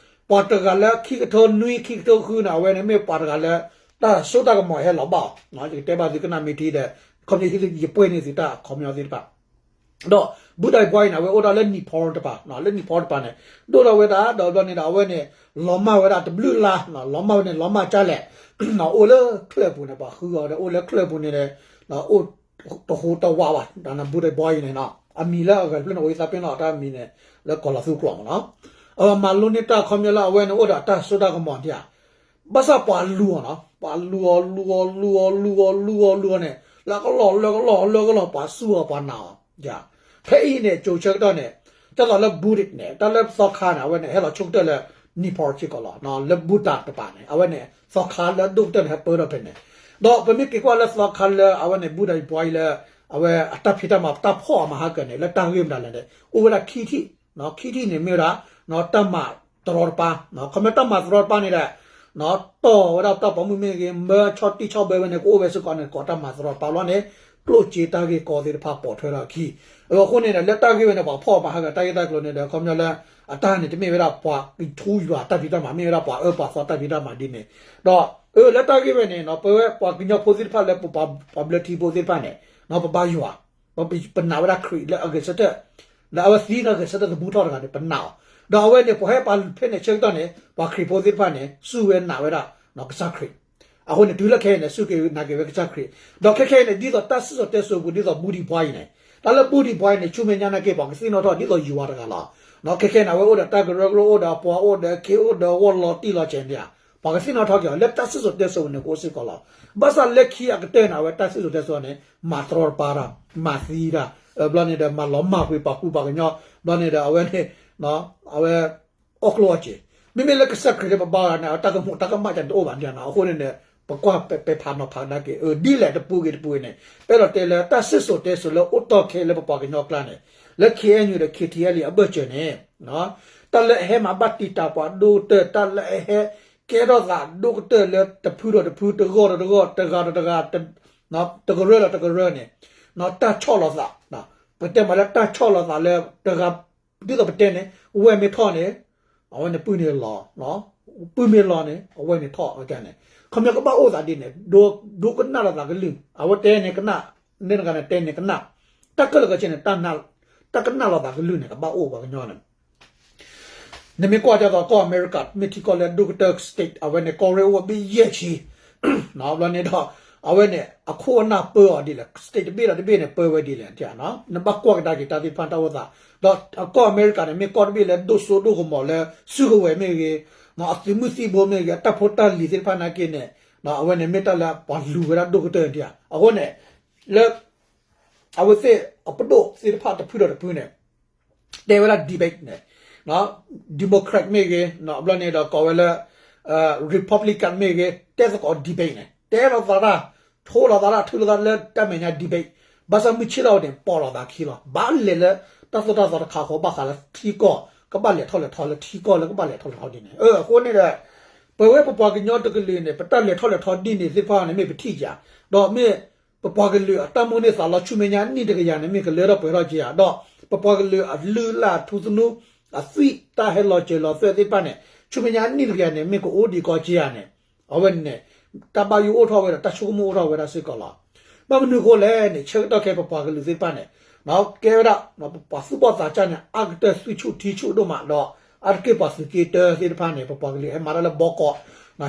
ပှၤတဂၤလၢခံကထိနွံ ခံကထိဃုန့ၣ် အဝဲန့ၣ်မ့ၢ်ပှၤတဂၤလၢ တၢ်စိတၢ်ကမီၤဟဲလီၤဘၣ်အီၤ, ယကတဲဘၣ်သုကနၣ်မ့ၢ်ထံဒီး ခီပညီဟံးသု ယပှဲၤန့ၢ်သုတၢ်အခီပညီသ့ၣ်တဖၣ်, ဒီးဘူတၢ်တဘီအံၤန့ၣ် အဝဲအိၣ်ဒၣ်လၢ Nepal တပၤ, လၢ Nepal တပၤန့ၣ် ဒိၣ်ထီၣ်ဝဲဒၣ် ဒီးဘျီန့ၣ်ဒီး အဝဲန့ၣ် လီၤမၢ်ဝဲဒၣ်တဘျုးလါ, လီၤမၢ်ဝဲန့ၣ် လီၤမၢ်ကၢ်လဲၣ်, အိၣ်လၢချၢၣ်ပူၤန့ၣ် ပှၤဃုအီၤဒီး အိၣ်လၢချၢၣ်ပူၤန့ၣ်ဒီး အိၣ်တဟူးတဝးဘၣ်, ဘူတၢ်တဘီအံၤန့ၣ် အမံၤလၢအဂၤတဖျၢၣ်န့ၣ် အိၣ်သးပ့ၤနီၣ်တၢ်မံၤန့ၣ် လၢကီၢ်လီၤသူကျိာ်မးနီၤ, အဝဲမၤလိန့ၢ်တၢ်အခီပညီလၢအဝဲန့ၣ် အိၣ်ဒီးတၢ်စိတၢ်ကမီၤဒံးဧါ, ဘၣ်ဆၣ်ပှၤလူၤအီၤနီၤ, ပှၤလူၤအီၤ လူၤအီၤ လူၤအီၤ လူၤအီၤ လူၤအီၤ လူၤအီၤန့ၣ် လၢကလီၢ် လၢကလီၢ် လၢကလီၢ် ပှၤစူၢ်အီၤ ပှၤနာ်အီၤ, ဖဲအံၤန့ၣ် ကၠိဆၢကတီၢ်န့ၣ် တၢ်သိးလၢ Buddhist န့ၣ် တၢ်လၢသီခါန့ၣ် အဝဲန့ၣ် ဟဲလီၤဆိကတၢၢ်လၢ Nepal စ့ၢ်ကီးလီၤ, လၢ Buddha တပၤန့ၣ် အဝဲန့ၣ် သီခါလၢအဒိၣ်ကတၢၢ်န့ၣ် ဟဲပၢထီၣ်ဖဲန့ၣ်, ဒီးပမ့ၢ်က့ၤကွၢ်လၢသီခါလၢအဝဲန့ၣ် ဘူတၢ်တဘီအံၤလၢ အဝဲအတၢ်ဖံးတၢ်မၤ တၢ်ဖီၣ်အီၤမၤဟါကၢန့ၣ် လၢတၢ်ဂ့ၢ်မတၤလဲၣ်န့ၣ် အိၣ်ဝဲဒၣ်ခံထံၣ်, ခံထံၣ်န့ၣ်မ့ၢ်ဝဲဒၣ် တၢ်မၤတရီတပါ, ခီပညီတၢ်မၤတရီတပါန့ၣ်ဒီး တီၢ်ဝဲဒၣ်တၢ်ပိာ်မုၣ်မ့ၢ်ဂ့ၤ မၢဆီၣ်တံၢ်ဆီၣ်ဘၢဝဲန့ၣ် ကအိၣ်ဝဲစ့ၢ်ကီးန့ၣ် ကိးတၢ်မၤတရီတပါလီၤန့ၣ် ကျိၣ်စ့တၢ်ဂ့ၢ်ကီသ့ၣ်တဖၣ်ပိာ်ထွဲထီၣ်အခံ, အဃိန့ၣ်ဒီး လၢတၢ်ဂ့ၢ်ဝဲန့ၣ် ပှၤဖီၣ်မၤဟါကၢတၢ်ဂ့ၢ်တၢ်ကျိၤန့ၣ်ဒီး ခီပညီလၢ အတၢ်န့ၣ် တမ့ၢ်ဝဲဒၣ်ပှၤကထူယွၤတၢ်ဖံးတၢ်မၤ မ့ၢ်ဝဲဒၣ်ပှၤအၢပှၤသီတၢ်ဖံးတၢ်မၤဒ်န့ၣ်, ဒီး အၢ လၢတၢ်ဂ့ၢ်ဝဲန့ၣ် ပဝဲပှၤကညီဖိသ့ၣ်တဖၣ်လၢပပှၤဘျၢထံဖိသ့ၣ်တဖၣ်န့ၣ် ပဘါယွၤ ပနာ်ဝဲဒၣ်ခရံာ်လၢအဂဲၤဆၢထၢၣ်, လၢအဝဲသံလၢအဂဲၤဆၢထၢၣ်သဘုၣ်ထီၣ်တဂၤန့ၣ် ပနာ်အီၤ, ဒီးအဝဲန့ၣ် ပှၤဟဲပှၤဖဲန့ၣ်ဆၢကတီၢ်န့ၣ် ပှၤခရံာ်ဖိသ့ၣ်တဖၣ်န့ၣ် စူၢ်ဝဲနာ်ဝဲဒၣ် ကစၢ်ခရံာ်, အဃိန့ၣ် တုၤလၢခဲအံၤန့ၣ် စူၢ်က့ၤနာ်က့ၤဝဲကစၢ်ခရံာ်, ဒီးခဲခဲအံၤန့ၣ် ဒ်သိးတၢ်စံၣ်စိၤတဲစိၤပူၤ ဒ်သိးဘူဒံးဘှါအံၤန့ၣ် တၢ်လၢဘူဒံးဘှါအံၤန့ၣ် ဆူမဲာ်ညါနာ်က့ၤ ပှၤကသ့ၣ်နီၣ်ထီၣ်ဒ်သိးယွၤတဂၤလီၤ, ခဲခဲအံၤန့ၣ် အဝဲအိၣ်ဒီးတၢ်ကရၢကရိ အိၣ်ဒီးအပှၤ အိၣ်ဒီးခ့အိၣ်ဒီးဝီၢ်လီၤတံၢ်လီၤဆဲးန့ၣ်ဧါ, ပှၤကသ့ၣ်နီၣ်ထီၣ်က့ၤအီၤ လၢတၢ်စံၣ်စိၤတဲစိၤန့ၣ် ကအိၣ်စ့ၢ်ကီးလီၤ. ဘၣ်ဆၣ်လၢခံအကတၢၢ်န့ၣ် အဝဲတၢ်စံၣ်စိၤတဲစိၤန့ၣ် မၤတရီတပါတၢ်, မၤသံတၢ်, ဘျီန့ၣ်ဒီး မၤလီၤမၢ်ကွံာ်ပှၤကူပှၤကညီ, ဘျီန့ၣ်ဒီး အဝဲန့ၣ် အဝဲ အီၣ်ကျိၣ်အီၣ်စ့, မ့မ့ၢ်လၢကစၢ်ခရံာ်လၢပဘါအီၤန့ၣ် အတၢ်ကမူးတၢ်ကမၣ်ကတအိၣ်ဘၣ်ဒ်န့ၣ်, အဃိန့ၣ်န့ၣ် ပကွၢ်ပဲာ်ဖးနီၤဖးကဒါက့ၤ အၢ ဒ်လဲၣ်တပူၤဂ့ၤတပူၤဂ့ၤန့ၣ် ပအဲၣ်ဒိးတဲလၢ တၢ်စံၣ်စိၤတဲစိၤလၢအိၣ်တီၢ်ခဲလၢပပှၤကညီကျါန့ၣ် လၢ ခ့ၣ်အဲၣ်ယူၣ် ဒီး ခ့ၣ်ထံၣ်အဲၣ်လံ အဘၢၣ်စၢၤန့ၣ် တၢ်လၢအဟဲမၤဘၣ်တံာ်တာ်ပှၤဒိၣ်ကတၢၢ် တၢ်လၢအဟဲကဲထီၣ်သးဒိၣ်ကတၢၢ်လၢတဖုဒီးတဖု တဂီၢ်ဒီးတဂီၢ် တဂၤဒီးတဂၤ တကရၢဒီးတကရၢန့ၣ် တၢ်ဆီၣ်လီၤသး, ပတဲမ့ၢ်လၢတၢ်ဆီၣ်လီၤသးလၢတဂၤ ဒ်သိးပတဲန့ၣ် ဝဲၢ်မ့ၢ်ထီၣ်န့ၣ် အဝဲန့ၣ်ပုၢ်န့ၣ်လီၤ, ပုၢ်မ့ၢ်လီၤန့ၣ် အဝဲၢ်န့ၣ်ထီၣ်န့ၣ်, ခီပညီကဘၣ်အိၣ်သးဒ်န့ၣ် ဒိကနၣ်လိာ်သးကလုၢ် အဝဲတဲန့ၣ်ကနၣ်, န့ၣ်တဂၤန့ၣ်တဲန့ၣ်ကနၣ်, တၢ်ခဲလၢာ်ခဲဆ့န့ၣ် တၢ်ကနၣ်လိာ်သးကလုၢ်န့ၣ် ကဘၣ်အိၣ်ပှၤကညီန့ၣ် နမ့ၢ်ကွၢ်ဒ်သိးကီၢ်အမဲရကၤ မ့ၢ်ထံကီၢ်လၢအဒိၣ်ကတၢၢ် state အဝဲန့ၣ် ကီၢ်ရ့ၣ်အိၣ်ဝဲဘ့ၣ်ယဲၢ်ဆံ, ဘျီန့ၣ်ဒီး အဝဲန့ၣ် အခိၣ်အနၢ်ပၢအီၤဒ်လဲၣ် state တဘ့ၣ်ဒီးတဘ့ၣ်န့ၣ် ပၢဝဲဒ်လဲၣ်, နဘၣ်ကွၢ်ကဒါက့ၤတၢ်သ့ၣ်တဖၣ်တၢ်အိၣ်သး, ဒီးကီၢ်အမဲရကၤန့ၣ် မ့ၢ်ကီၢ်တဘ့ၣ်လၢဒိၣ်စိဒိၣ်ကမီၤလၢ စုကဝဲၤမ့ၢ်ဂ့ၤ, အသုးမုၢ်သံၣ်ဘိမ့ၢ်ဂ့ၤ အတၢ်ဖိတၢ်လံၤသ့ၣ်တဖၣ်နာ်က့န့ၣ် အဝဲန့ၣ်မ့ၢ်တၢ်လၢပှၤလူၤဝဲဒၣ်ဒိၣ်ကတၢၢ်ဒံးဧါ, အဃိန့ၣ် လၢ အဝဲသ့ၣ်အပဒိၣ်သ့ၣ်တဖၣ်တဖုဒီးတဖုန့ၣ် တဲဝဲဒၣ် debate န့ၣ် Democrat မ့ၢ်ဂ့ၤ, ဘျီန့ၣ်ဒီးကိးဝဲလၢ Republican မ့ၢ်ဂ့ၤ တဲသကိး debate န့ၣ် တဲလိာ်သးတၢ်, ထိလိာ်သးတၢ်, ထုးလိာ်သးလၢတၢ်မဲာ်ညါ debate, ဘၣ်ဆၣ်မုၢ်ဆ့ၣ်ထီၣ်န့ၣ် ပိာ်လိာ်သးခံလီၤ. ဘၣ်လဲၤလၢ တၢ်သိၣ်တၢ်သီတခါဃီ ဘၣ်ဃးလၢထံကီၢ် ကဘၣ်လဲၤထီၣ်လဲၤထီလၢထံကီၢ်လၢကဘၣ်လဲၤထီၣ်လဲၤထီဒ်န့ၣ်, အဃိန့ၣ်ဒီး ပဝဲပပှၤကညီတကလုာ်န့ၣ် ပတၢ်လဲၤထီၣ်လဲၤထီဒ်န့ၣ်သ့ၣ်တဖၣ်န့ၣ် မ့ၢ်ပထံၣ်ယၤ, ဒီးမ့ၢ် ပပှၤကလုာ်အတၢ်မိၣ်န့ၢ်သးလီဆူမဲာ်ညါနံၣ်တကယၤန့ၣ် မ့ၢ်ကလၢထီၣ်ပှဲၤထီၣ်က့ၤဧါ, ဒီးပပှၤကလုာ်အလုၢ်အလၢ်ထူသနူ အသွံၣ်တၢ်ဟဲလီၤစၢၤလီၤသွဲၣ်သ့ၣ်တဖၣ်န့ၣ် ဆူမဲာ်ညါနံၣ်တကယၤန့ၣ် မ့ၢ်ကအိၣ်ဒံးကီးက့ဧါန့ၣ်, အဝဲန့ၣ် တၢ်ဘၣ်ယိၣ်အိၣ်ထီၣ်ဝဲဒီး တၢ်ဆိကမိၣ်အိၣ်ထီၣ်ဝဲဒၣ်စ့ၢ်ကီးလီၤ. ဘၣ်မနုၤအဃိလဲၣ်န့ၣ် ဆၢကတီၢ်ခဲအံၤပပှၤကလုာ်သ့ၣ်တဖၣ်န့ၣ် ကဲဝဲဒၣ် ပှၤသူၣ်ဘီၣ်သးစၢ်န့ၣ် အါကတၢၢ်သွံၣ်ဆူၣ်ထံဆူၣ်ဒိၣ်မးဒီး အါတက့ၢ်ပှၤသုးက့တၢသ့ၣ်တဖၣ်န့ၣ် ပပှၤကလုာ်ဟဲမၤတၢ်လၢဘီကီး,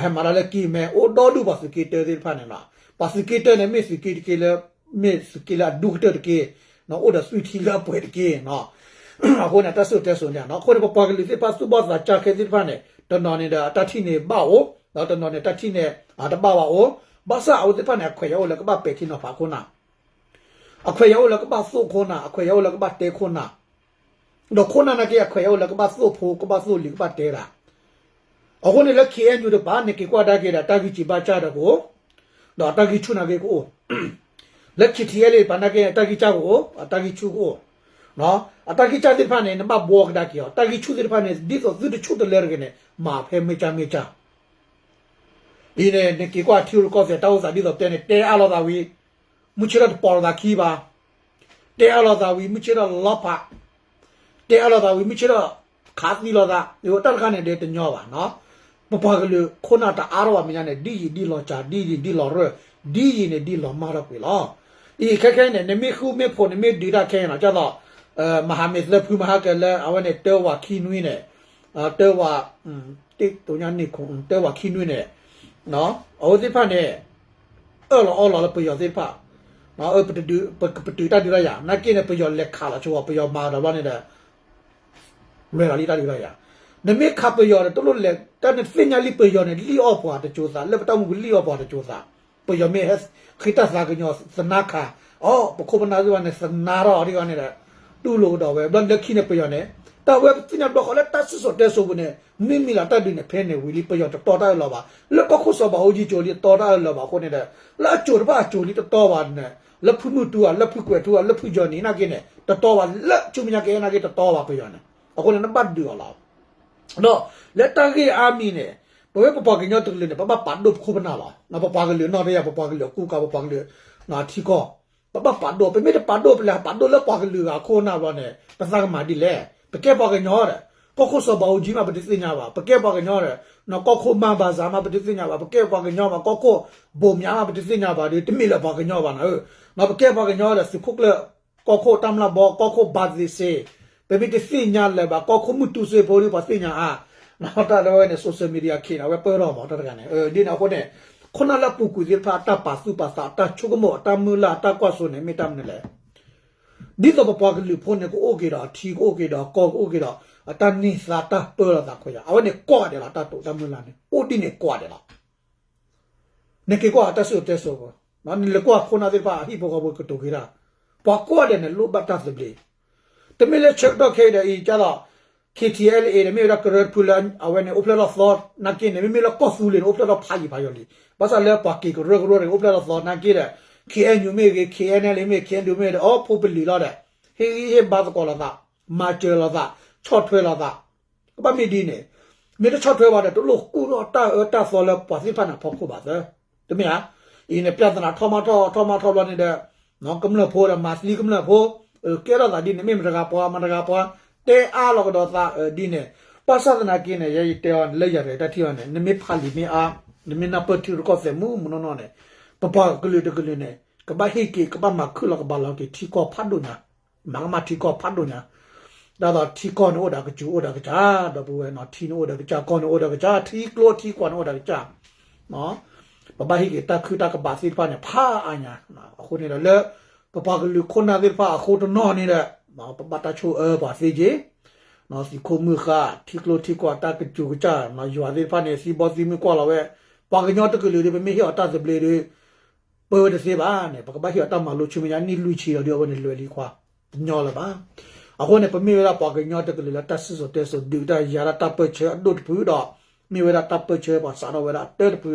ဟဲမၤတၢ်လၢကံၢ်မဲ အိၣ်ဒီဒူၣ်ပှၤသုးက့တၢသ့ၣ်တဖၣ်န့ၣ်လီၤ. ပှၤသုးက့တၢန့ၣ် မ့ၢ်သုးက့တက့ၢ်လၢ မ့ၢ်သုးက့လၢအဒူၣ်ကတၢၢ်တက့ၢ်, အိၣ်ဒီးသွံၣ်ထံလၢအပှဲၤတက့ၢ်. အဃိန့ၣ် တၢ်စံၣ်စိၤတဲစိၤန့ၣ် အဃိန့ၣ် ပပှၤကလုာ်သ့ၣ်တဖၣ်သူၣ်ဘီၣ်သးစၢ်ခဲသ့ၣ်တဖၣ်န့ၣ် တနီၤန့ၣ်ဒီး အတၢ်ထံၣ်န့ၣ်ဘၣ်အိၣ်, ဒီးတနီၤန့ၣ် တၢ်ထံၣ်န့ၣ် တဘၣ်ဘၣ်အိၣ်, ဘၣ်ဆၣ်အဝဲသ့ၣ်တဖၣ်န့ၣ် အခွဲးယာ်အိၣ်လၢကဘၣ်ပဲာ်ထံနီၤဖးခိၣ်နၢ်, အခွဲးယာ်အိၣ်လၢကဘၣ်သိၣ်ခိၣ်နၢ်, အခွဲးယာ်အိၣ်လၢကဘၣ်တဲခိၣ်နၢ်, ဒီးခိၣ်နၢ်နာ်က့ အခွဲးယာ်အိၣ်လၢကဘၣ်သိၣ်ဖိ ကဘၣ်သိၣ်လံၤ ကဘၣ်တဲတၢ်. အဃိန့ၣ်လၢ ခ့ၣ်အဲၣ်ယူၣ် တပၤ နက့ၤကွၢ်ဒါက့ၤဒီး တၢ်ဂံၢ်စံးဘၣ်စၢ်ဒီးကအိၣ်, ဒီးတၢ်ဂံၢ်ဆူၣ်နာ်က့ကအိၣ်, လၢ ခ့ၣ်ထံၣ်အဲၣ်လ့ၣ် တပၤနာ်က့ တၢ်ဂံၢ်စၢ်ကအိၣ်, တၢ်ဂံၢ်ဆူၣ်ကအိၣ်, အတၢ်ဂံၢ်စၢ်သ့ၣ်တဖၣ်န့ၣ် နဘၣ်ဘှီကဒါက့ၤအီၤ, တၢ်ဂံၢ်ဆူၣ်သ့ၣ်တဖၣ်န့ၣ် ဒ်သိးသုတဆူၣ်တလၢတဂ့ၤန့ၣ် မၤဖဲမ့ၢ်ကၢ်မ့ၢ်ကၢ် အံၤန့ၣ် နက့ၤကွၢ်ထံရူၢ်ကီၢ်သဲး တၢ်အိၣ်သးဒ်သိးတဲန့ၣ် တဲအါလိာ်သးဝံၤ မုၢ်ဆ့ၣ်ထီၣ်တပိာ်လိာ်သးခံဘၣ်, တဲအါလိာ်သးဝံၤ မုၢ်ဆ့ၣ်ထီၣ်လီၤဖး, တဲအါလိာ်သးဝံၤ မုၢ်ဆ့ၣ်ထီၣ်ခးသံလိာ်သး, တၢ်တခါန့ၣ်ဒီးတညီဘၣ်နီၤ. ပပှၤကလုာ်ခိၣ်နၢ်တအါထီၣ်ဘၣ်မဲာ်ညါန့ၣ် ဒ်ယံာ်ဒ်လီၤစှၤ ဒ်ယံာ်ဒ်လီၤရၢၢ် ဒ်ယံာ်န့ၣ်ဒ်လီၤမၢ်ထီၣ်ကွံာ်လီၤ. အံၤခဲခဲအံၤန့ၣ် နမ့ၢ်ဃူမ့ၢ်ဖိး နမ့ၢ်ဒုးတၢ်ခဲအံၤနီၤ ကၢ်သိး မဟာမိတ် သၢဖုမဟါကလၢ အဝဲန့ၣ် တၢဝးခံနွံန့ၣ်, တၢဝး တၢဝးခံနွံန့ၣ်, အဝဲသ့ၣ်တဖၣ်န့ၣ် အၢၣ်လီၤအီလီၤလၢပယီၤသ့ၣ်တဖၣ်, ပတုာ်တၢ်ဒုးတၢ်ယၤ နာ်က့န့ၣ် ပယီၤလဲၤခးလီၤဆိအီၤ ပယီၤမၤဒီးဘျီန့ၣ်ဒီး လဲၤလီၤလံတၢ်ဒုးတၢ်ယၤ, နမ့ၢ်ခးပယီၤဒီး တလိၣ်လဲၤ တၢ်နသ့ၣ်ညါလံပယီၤန့ၣ် လံၣ်အီၣ်ပှၤတစိၤသး လၢပတၢ်မူပူၤလံၣ်အီၣ်ပှၤတစိၤသး, ပယီၤမ့ၢ်ဟဲဃ့တၢ်သးကညီၤသနါခး, အိ ပခိၣ်ပနၢ်သ့ၣ်တဖၣ်န့ၣ် သနါထီၣ်အီၤဒ်အံၤန့ၣ်ဒီး တူၢ်လိာ်ကဒီးဝဲ ဘျီလၢခံန့ၣ်ပယီၤန့ၣ် တၢ်ဝဲပသ့ၣ်ညါဘျီဃီလၢတၢ်စံၣ်စိၤတဲစိၤပူၤန့ၣ် မ့ၢ်မံၤလီၤတၢ်ဒုးန့ၣ် ဖဲန့ၣ်ဝံၤလံ ပယီၤတတီတၢ်အၢၣ်လီၤဘၣ်, လၢကီၢ်ခိၣ်စီၤဘးအူကၠံကၠိလံတတီတၢ်အၢၣ်လီၤဘၣ်အဃိန့ၣ်ဒီး လၢအကၠိၤတဖၣ်အကၠိၤလံတတီဘၣ်န့ၣ် လၢဖုမုၢ်တူဧါ လၢဖုကွဲးထူဧါ လၢဖုကၠီၤနံၤနာ်က့န့ၣ် တတီဘၣ် လၢဆူမဲာ်ညါကဟဲနာ်က့တတီဘၣ်ပယီၤန့ၣ်, အဃိန့ၣ် နဘၣ်ဒုးအီၤလီၤ. ဒီးလၢတၢ်ဂ့ၢ်အါမံၤန့ၣ် ပဝဲပပှၤကညီတကလုာ်န့ၣ် ပဘၣ်ပာ်ဒိၣ်ပခိၣ်ပနၢ်လီၤ. ပပှၤကလုာ်နီၢ်တယၤ ပပှၤကလုာ်အကူအကၤ ပပှၤကလုာ်အထံကီၢ် ပဘၣ်ပာ်ဒိၣ်, ပမ့ၢ်တပာ်ဒိၣ် ပလဲၤပာ်ဒိၣ်လၢပှၤကလုာ်ဂၤခိၣ်နၢ်ဘျီန့ၣ် ပသးကမၤဒ်လဲၣ်. ပကဲပှၤကညီဒီး ကီၢ်ခိၣ်စီၤဘးအူကၠံမး ပတသ့ၣ်ညါဘၣ်, ပကဲပှၤကညီဒီး ကီၢ်ခိၣ်မၤဘၣ်စၢ်မး ပတသ့ၣ်ညါဘၣ်, ပကဲပှၤကညီမး ကီၢ်ခိၣ်ဘိၣ်မၠးမး ပတသ့ၣ်ညါဘၣ်ဒီး တမ့ၢ်လၢပှၤကညီဘၣ်နၤဧၢ, ပကဲပှၤကညီဒီး သုးခိၣ်ကျၢၢ် ကီၢ်ခိၣ်တၢ်မျၢ်ဘီ ကီၢ်ခိၣ်ဘးသ့စ့, ပမ့ၢ်တသ့ၣ်ညါလၢၤဘၣ် ကီၢ်ခိၣ်မုၢ်တူစ့ဖိဒီး ပှၤသ့ၣ်ညါအါ, တၢ်လၢဝဲန့ၣ် social media ခံးန့ၣ် အဝဲပၢၢ်ထီၣ်မး တၢ်တဂၤန့ၣ် ဒ်န့ၣ်အဃိန့ၣ် ခိၣ်နၢ်လၢအပူၤကွံာ်သ့ၣ်တဖၣ် အတၢ်ပာ်သူၣ်ပာ်သး အတၢ်ဆိကမိၣ် အတၢ်မုၢ်လၢ် အတၢ်ကွၢ်စိန့ၣ် မ့ၢ်တၢ်မနုၤလဲၣ်. ဒ်သိးပပှၤကလုာ်ဖိန့ၣ် ကအိၣ်က့ၤဒီးအထံ ကအိၣ်က့ၤဒီးအကီၢ် ကအိၣ်က့ၤဒီး အတၢ်န့ၢ်သါတၢ်ပၢလီၤသးခွဲးယာ် အဝဲန့ၣ်ကိးဂၤဒဲးလီၤ. တၢ်တိာ်တၢ်မုၢ်လၢ်န့ၣ် အိၣ်ဒ်န့ၣ်ကိးဂၤဒဲးလီၤ. နက့ၤကွၢ်တၢ်စံၣ်စိၤတဲစိၤ, နလဲၤကွၢ်ခိၣ်နၢ်သ့ၣ်တဖၣ် အဟံၣ်ဖိဃီဖိကတိၤက့ၤတၢ်, ပှၤကိးဂၤဒဲးန့ၣ် လိၣ်ဘၣ်တၢ်သဘျ့, တမ့ၢ်လၢဆၢကတီၢ်ခဲအံၤဒီး အံၤကၢ်သိး ခ့ၣ်ထံၣ်အဲၣ်လ့ၣ် ဒီးမ့ၢ်ဝဲဒၣ်ကရၢတဖုလၢ အဝဲန့ၣ် အိၣ်ဖျဲၣ်ထီၣ်သီ နာ်က့န့ၣ် မ့မ့ၢ်လၢကီၢ်သူလ့ၤန့ၣ် အိၣ်ဖျဲၣ်ထီၣ်ဖးယံၤဖးယီၤလံ. ဘၣ်ဆၣ်လၢပှၤက့ၤကရၢကရိန့ၣ် အိၣ်ဖျဲၣ်ထီၣ်သီ နာ်က့ဒီး ခ့ၣ်အဲၣ်ယူၣ်မ့ၢ်ဂ့ၤ ခ့ၣ်အဲၣ်အဲၣ်လ့ၣ်မ့ၢ် ခ့ၣ်အဲၣ်ယူၣ်မ့ၢ်ဂ့ၤဒီး အိၣ်ဖှိၣ်ပလံၤလီၤဒီး ဟ့ၣ်ဂံၢ်ဟ့ၣ်ဘါသကိးလိာ်သး, မၤစၢၤလိာ်သး, ဆီၣ်ထွဲလိာ်သး, ကဘၣ်မ့ၢ်ဒ်န့ၣ်, မ့ၢ်တဆီၣ်ထွဲဘၣ်ဒီး တလိၣ်ကူၣ်ထီၣ်တၢ်အၢတၢ်သီလၢပှၤသ့ၣ်တဖၣ်န့ၣ်အဖီခိၣ်ဘၣ်သၢ, တမ့ၢ်ဧါ. အံၤန့ၣ် ပြဿနာ ထီၣ်မးထီၣ် ထီၣ်မးထီၣ်ဘျီန့ၣ်ဒီး ကမျၢၢ်ဖိဒီး မၤသံကမျၢၢ်ဖိ, ကဲထီၣ်သးဒ်န့ၣ် မ့ၢ်မတၤတဂၤပှၤ မတၤတဂၤပှၤ, တဲအါလီၤကဒီးသးဒ်န့ၣ်, ဘၣ်ဆၣ်သနာ်က့န့ၣ် ယဲယတဲအီၤန့ၣ် လၢယၤတဂၤတၢ်ထံၣ်အီၤန့ၣ် နမ့ၢ်ဖးလံာ်မ့ၢ်အါ, နမ့ၢ်နၢ်ပၢၢ်ထံရူၢ်ကီၢ်သဲးမုၢ်မုၢ်နီၢ်နီၢ်န့ၣ်, ပပှၤကလုာ်တကလုာ်န့ၣ် ကဘၣ်ဟ့ၣ်က့ၤ ကဘၣ်မၤခုၣ်လီၤကဘၣ်လီၤက့ၤထံကီၢ်ဖးဒိၣ်ညါ, မၤကမၣ်ထံကီၢ်ဖးဒိၣ်ညါ ဒ်သိးထံကီၢ်န့ၣ်အိၣ်ဒီးကစူၤအိၣ်ဒီးကစၢ် ဒီပုၢ်ဝဲၢ်နီၤ, ထံန့ၣ်အိၣ်ဒီးကစၢ် ကီၢ်န့ၣ်အိၣ်ဒီးကစၢ် ထံကျိထံကွာ်န့ၣ်အိၣ်ဒီးကစၢ်, ပဘၣ်ဟ့ၣ်က့ၤတၢ်ခုၣ်တၢ်ကဘၣ်သ့ၣ်တဖၣ်န့ၣ် ဖးအါညါ, အဃိန့ၣ်ဒီးလၢ ပပှၤကလုာ်ခိၣ်နၢ်သ့ၣ်တဖၣ်အဃိတနီၤန့ၣ်ဒီး ပဘၣ်တၢ်ဆိၣ်အၢပှၤသ့က့ၤ, သုးခိၣ်မုၢ်ဃၢ် ထံကျိထံကွာ်တၢ်ကစူၤကစၢ် ယွၤသ့ၣ်တဖၣ်န့ၣ် သံဘီသံမုၢ်ကွၢ်လီၤဝဲ, ပှၤကညီတကလုာ်ဒီး ပမ့ၢ်ဟ့ၣ်အီၤတၢ်သဘျ့ဒီး ပၢဝဲတသ့ဘၣ်န့ၣ် ပကဘၣ်ဟ့ၣ်အီၤတၢ်မၤလိဆူမဲာ်ညါနံၣ်လွံၢ်ဆံဒီး ဒ်အဝဲန့ၣ်လွဲၤလံခွါ, တညီလၢၤဘၣ်. အဃိန့ၣ် ပမ့ၢ်ဝဲဒၣ်ပှၤကညီတကလုာ်လၢတၢ်စံၣ်စိၤတဲစိၤ ဒုးတၢ်ယၤဒၣ်တၢ်ပၢၢ်ဆၢအဒိၣ်တဖုဒီး မ့ၢ်ဝဲဒၣ်တၢ်ပၢၢ်ဆၢပှၤစးထီၣ်ဝဲဒၣ်အတၢတဖု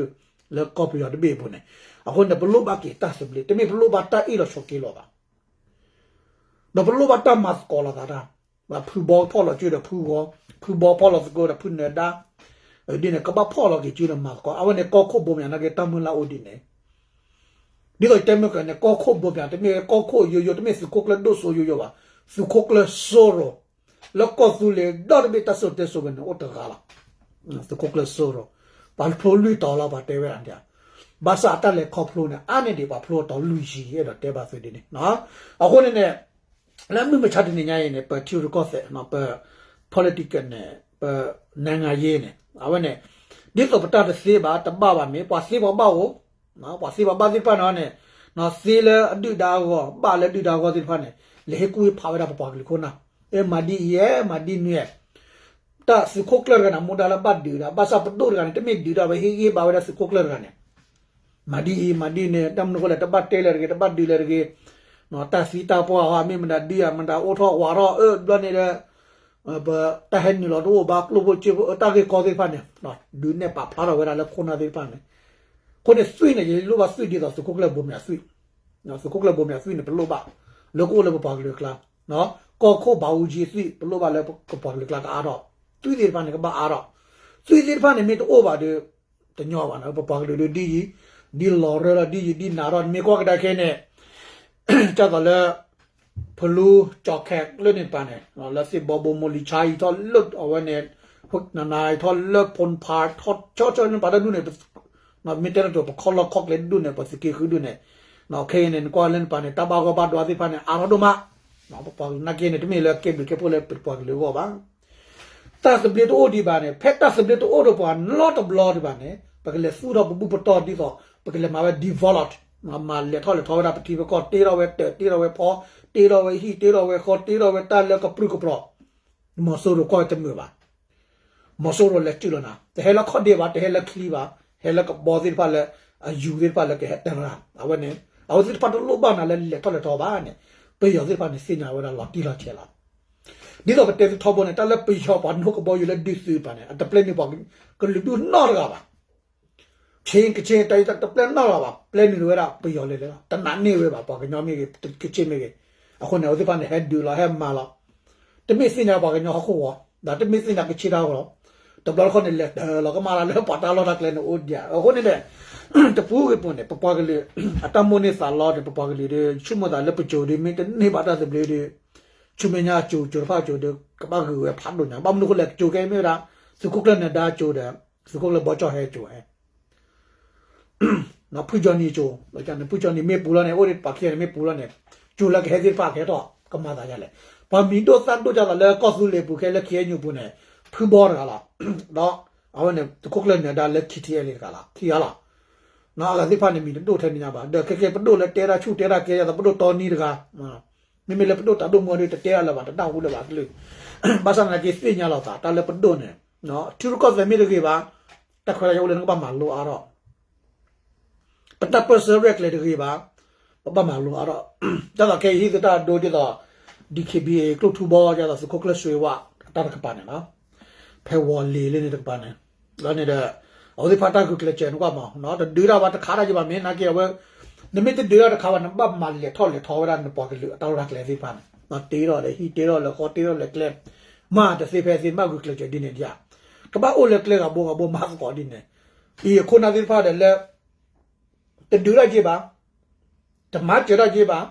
လၢကီၢ်ပယီၤတဘ့ၣ်အပူၤန့ၣ်, အဃိန့ၣ် ပလိၣ်ဘၣ်က့ၤတၢ်သဘျ့ တမ့ၢ်ပလိၣ်ဘၣ်တၢ်အ့ၣ်လိာ်ဆိးက့လိာ်ဘၣ် ဒီးပလိၣ်ဘၣ်တၢ်မၤသကိးလိာ်သးတၢ်, ဖုဘီဖီၣ်လီၤစုဒီးဖုဂီၤ, ဖုဘီဖီၣ်လီၤသကိးဒီးဖုနၢၤဒါ, ဒ်န့ၣ် ကဘၣ်ဖီၣ်လီၤက့ၤစုဒီးမၤသကိး, အဝဲန့ၣ်ကီၢ်ခိၣ်ဘိမၠးနာ်က့တၢ်မုၢ်လၢ်အိၣ်ဒ်န့ၣ်, ဒ်သိးယတဲမုၢ်ကန့ၣ် ကီၢ်ခိၣ်ဘိမၠး တမ့ၢ်ကီၢ်ခိၣ်ယိယိ တမ့ၢ်သုးခိၣ်ကျၢၢ်ဒိၣ်စိယိယိဘၣ်, သုးခိၣ်ကျၢၢ်စိရိၤ, လၢကီၢ်သူလ့ၤဒီတဘ့ၣ်တၢ်စံၣ်စိၤတဲစိၤဝဲန့ၣ် အိၣ်တဂၤလီၤ. သုးခိၣ်ကျၢၢ်စိရိၤ, ပှၤဖျိလွံၢ်တီၤလီၤ ပှၤတဲဝဲဒၣ်န့ၣ်, ဘၣ်ဆၣ်အတၢ်လဲၤခီဖျိန့ၣ် အါန့ၢ်ဒံးပှၤဖျိတီၤလွံၢ်ဆံ အဲၣ်ဒိးတဲဘၣ်သုဒ်န့ၣ်. အဃိန့ၣ်န့ၣ် လၢမုၢ်မဆါတနံၤညါအံၤန့ၣ် ပထံရူၢ်ကီၢ်သဲး ပ political န့ၣ် ပ နိုင်ငံရေး န့ၣ် အဝဲန့ၣ် ဒ်သိးပတၢ်တသ့ဘၣ်တဘၣ်ဘၣ်မ့ၢ် ပှၤသ့ပှၤဘၣ်အိၣ်, ပှၤသ့ပှၤဘၣ်သ့ၣ်တဖၣ်န့ၣ်န့ၣ် သ့လၢအဒုၣ်ဒါအဂီၢ် ဘၣ်လၢဒုၣ်ဒါအဂီၢ်သ့ၣ်တဖၣ်န့ၣ် လဲၤဟ့ၣ်ကူၣ်ဟ့ၣ်ဖးဝဲဒၣ်ပပှၤကလုာ်ခိၣ်နၢ်, အဲ မၤဒ်အံၤဧဲ မၤဒ်နုၤဧဲ. တၢ်သုးခိၣ်ကျၢၢ်တဂၤန့ၣ် မူဒါလၢဘၣ်ဒုးဒၣ် ဘၣ်ဆၣ်ပဒိၣ်တဂၤန့ၣ် တမ့ၢ်ဒုးဒၣ်ဝဲ ဟ့ၣ်ဂံၢ်ဟ့ၣ်ဘါဝဲဒၣ်သုးခိၣ်ကျၢၢ်တဂၤန့ၣ် မၤဒ်အံၤ မၤဒ်နုၤ တၢ်မနုၤအဃိလဲၣ် တဘၣ်တဲလၢၤတဂ့ၤ တဘၣ်ဒုးလၢၤတဂ့ၤ, တၢ်သံတၢ်ပှၢ်ဟီ မ့ၢ်မတၤဒုးဧါ မတၤအိၣ်ထီၣ်ဝးထီၣ် အၢ ဘျီန့ၣ်ဒီး ပတၢ်ဟဲနုာ်လီၤတအိၣ်ဘၣ် ကျိၣ်ဖိစ့ဖိ တၢ်ဂ့ၢ်ကီသ့ၣ်တဖၣ်န့ၣ် ဒုးနဲၣ်ပာ်ဖျါထီၣ်ဝဲဒၣ်လၢခိၣ်နၢ်သ့ၣ်တဖၣ်န့ၣ်. အဃိန့ၣ် သွံၣ်န့ၣ် ယလိၣ်ဘၣ်သွံၣ်ဒ်သိးသုးခိၣ်ကျၢၢ်ဘိမၠးသွံၣ်, သုးခိၣ်ကျၢၢ်ဘိမၠးသွံၣ်န့ၣ် ပလိၣ်ဘၣ် လၢကအိၣ်လၢပပှၤကလုာ်အကျါ, ကီၢ်ခိၣ်ဘးအူကၠံသွံၣ် ပလိၣ်ဘၣ်လၢပပှၤကလုာ်အကျါကအါထီၣ်, သွံၣ်သ့ၣ်တဖၣ်န့ၣ် ကဘၣ်အါထီၣ်, သွံၣ်သ့ၣ်တဖၣ်န့ၣ် မ့ၢ်တအိၣ်ဘၣ်ဒီး တညီဘၣ်န့ၣ် ပပှၤကလုာ်ဒီးဒ်ယံၤ ဒ်လီၤရၢလီၤ ဒ်ယံၤဒ်နၤထီၣ် နမ့ၢ်ကွၢ်ကဒါခဲန့ၣ် ဒ်သိးလၢ ဖလူကၠီၣ်ခဲးလၢန့ၣ်တပၤန့ၣ် လၢသ့ၣ်ဘီဘိမိၢ်လံၤဆါအံၤထီၣ်လၢအဝဲန့ၣ် နၤနၤအံၤထီၣ်လၢဖိနဖးထီၣ် ဆီဆီန့ၣ်ပာ်တၢ်ဒူၣ်န့ၣ် မ့ၢ်တဲတၢ်တိၤပခီၣ်လီၢ်ခီၣ်ကျဲဒူၣ်န့ၣ် ပသုးက့ဃုဒူၣ်န့ၣ် ခဲအံၤန့ၣ် နကွၢ်လၢန့ၣ်တပၤန့ၣ် တၢ်ဘၣ်ဂီၢ်ဘၣ်ဒွါသ့ၣ်တဖၣ်န့ၣ် အါထီၣ်ဒိၣ်မး ပပှၤကလုာ်နာ်က့န့ၣ် တမ့ၢ်လၢကဲဘျုးကဲဖှိၣ်လၢပပှၤကလုာ်အဂီၢ်ဘၣ်. တၢ်သဘျ့တအိၣ်ဒံးဘၣ်န့ၣ် ဖဲတၢ်သဘျ့တအိၣ်ဒီးပှၤနီတဘျီဒံးဘၣ်န့ၣ် ပကလဲၤသူၣ်ထီၣ်ပဘူၣ်ပတီၢ်ဒ်သိး ပကလဲၤမၤဝဲ develop မၤလဲၤထီၣ်လဲၤထီဝဲဒၣ်ပထံပကီၢ် တ့ထီၣ်ဝဲတၢး တ့ထီၣ်ဝဲဖီ တ့ထီၣ်ဝဲဟံၣ် တ့ထီၣ်ဝဲဃီ တ့ထီၣ်ဝဲတၢ်လၢကပြုၢ်ကပြီၤ မီၤစိရိၤကွၢ်တမုာ်ဘၣ်. မီၤစိရိၤလဲၤစုၣ်လီၤနၤ တဟဲလၢခီၣ်ဒ့ဘၣ် တဟဲလၢချံဘၣ် ဟဲလၢကဘီသ့ၣ်တဖၣ်လၢ အယူၤသ့ၣ်တဖၣ်လၢကဟဲတၢၢ်လီၤနၤ အဝဲန့ၣ် အဝဲသ့ၣ်တဖၣ်တလိၣ်ဘၣ်နၤလၢလဲၤထီၣ်လဲၤထီဘၣ်န့ၣ် ပယီၤသ့ၣ်တဖၣ်န့ၣ် သ့ၣ်ညါဝဲဒၣ်လီၤတံၢ်လီၤဆဲးလီၤ. ဒ်သိးပတဲသထီဘိန့ၣ် တၢ်လၢပယီၤပှၤနိၣ်ကဘီယူၤလၢဒုးသုးတပၤန့ၣ် အတပျဲနုာ်ပှၤကလုာ်ဒူၣ်နီတဂၤဘၣ်. ဆ့ကဆ့တၢ်အံၤတပျဲနီတဂၤဘၣ် ပျဲနုာ်ဝဲဒၣ်ပယီၤလဲၤလဲၤလီၤ တနာ်န့ၢ်ဝဲဘၣ် ပှၤကညီမ့ၢ်ဂ့ၤ ကဆ့မ့ၢ်ဂ့ၤ. အဃိန့ၣ် အဝဲသ့ၣ်တဖၣ်န့ၣ် ဟဲဒုးလီၤဟဲမၤလီၤ တမ့ၢ်သ့ၣ်ညါပှၤကညီဟီၣ်ခိၣ်ဂီၤ ဒီးတမ့ၢ်သ့ၣ်ညါကဆ့တၢ်ဂီၤလီၤ. တဘျီတခီၣ်န့ၣ် လဲၤတၢၢ်လီၤကမၣ်လၢပှၤတၢ်လီၢ်တၢ်ကျဲန့ၣ်အိၣ်ဒံး အဃိန့ၣ်ဒီး တပူၤဂ့ၤပူၤန့ၣ် ပပှၤကလုာ် အတၢ်မိၣ်န့ၢ်သးလီန့ၣ် ပပှၤကလုာ်ဒီး ဆိကမိၣ်သးလၢပစိၤဒီး မ့ၢ်တန့ၢ်ဘၣ်တၢ်သဘျ့ဒီး ဆူမဲာ်ညါအစိၤ စိၤတဖၣ်အစိၤဒီး ကဘၣ်ဂုာ်ဝဲဖးဒိၣ်ညါ ဘၣ်မနုၤအဃိလဲၣ် ကစိၤခဲအံၤမ့ၢ်ဝဲဒၣ် သုးခိၣ်ကျၢၢ်နၢၤဒါအစိၤဒီး သုးခိၣ်ကျၢၢ်ဘီကၠီၣ်ဟဲအစိၤ ဖုကၠီနံၤအစိၤ ဖုကၠီနံၤမ့ၢ်ပူၤလီၤန့ၣ် အိၣ်ဒံးပှၤခံဂၤန့ၣ် မ့ၢ်ပူၤလီၤန့ၣ် စိၤလၢကဟဲသ့ၣ်တဖၣ်ကဟဲထီၣ် ကမၤသးဒ်လဲၣ်. ပှၤမံၤဒိၣ်သၣ်ဒိၣ်ဒ်သိးလၢကီၢ်သူလ့ၤပူၤခဲလၢ ခ့ၣ်အဲၣ်ယူၣ်ပူၤန့ၣ် ဖုဘီတဂၤလီၤ. ဒီးအဝဲန့ၣ် သုးခိၣ်ကျၢၢ်နၢၤဒါလၢ ထံထံအဲလ့ၣ် တဂၤလီၤ ခံဂၤလီၤ. အဂၤသ့ၣ်တဖၣ်န့ၣ် မံၤတဒိၣ်ထဲန့ၣ်ညါဘၣ် ဒီးခဲကဲပဒိၣ်လၢတဲတၢ်ဆူၣ်တဲတၢ်ကဲ ဒ်သိးပဒိၣ်တီနံတဂၤ မ့မ့ၢ်လၢပဒိၣ်တၢ်ဒိၣ်မူဒီး တတဲအလၢၤဘၣ် တနၢ်ဟူလၢၤဘၣ်ကလုၢ် ဘၣ်ဆၣ်သနာ်က့သ့ၣ်ညါလီၤသး တၢ်လၢပဒိၣ်န့ၣ် ထံရူၢ်ကီၢ်သဲးမ့ၢ်တဂ့ၤဘၣ် တၢ်ခွဲးတၢ်ယာ်အိၣ်လၢနကဘၣ်မၤလိအါထီၣ် ပတၢ်ပၢၢ်ဆၢရဲၣ်ကျဲၤတဂ့ၤဘၣ် ပဘၣ်မၤလိအါထီၣ် ဒ်သိးခဲအံၤဟံၣ်သတးဒိဒ်သိး ဒီး ခ့ၣ်ဘံၣ်အ့ၣ် ကျိၣ်ထူဘီ ဒ်သိးသုးခိၣ်ကျၢၢ်စွ့ဝါ တၢ်တကပၤန့ၣ်လီၤ ဖဲဝီၤလ့ၤလၢန့ၣ်တကပၤန့ၣ် လီၤန့ၣ်ဒီး အဝဲသ့ၣ်တဖၣ်တၢ်ဂုာ်ကျဲးစၢးန့ၣ်ကွၢ်မး တဒုးတၢ်ဘၣ်တခးတၢ်ယံၤဘၣ်မ့ၢ်နာ်က့ အဝဲ နမ့ၢ်တဒုးတၢ်တခးဘၣ် နဘၣ်မၤလဲၤထီၣ်လဲၤထီဝဲဒၣ်နပှၤကလုာ်အတၢ်လီၢ်တၢ်ကျဲသ့ၣ်တဖၣ်န့ၣ် တ့ထီၣ်လၢဟံၣ် တ့ထီၣ်လၢဃီ တ့ထီၣ်လၢကျဲ မ့ၢ်တသ့ဖဲသ့ နဘၣ်ဂုာ်ကျဲးစၢးဒ်န့ၣ်ဒံးဧါ ကဘၣ်အိၣ်လၢကျဲဂၤဘိဂၤဘိမၤသကိးဒ်န့ၣ် အံၤအခိၣ်နၢ်သ့ၣ်တဖၣ်ဒီးလၢ တဒုးတၢ်က့ၤဘၣ်, တမၤစၢၤတၢ်က့ၤဘၣ်,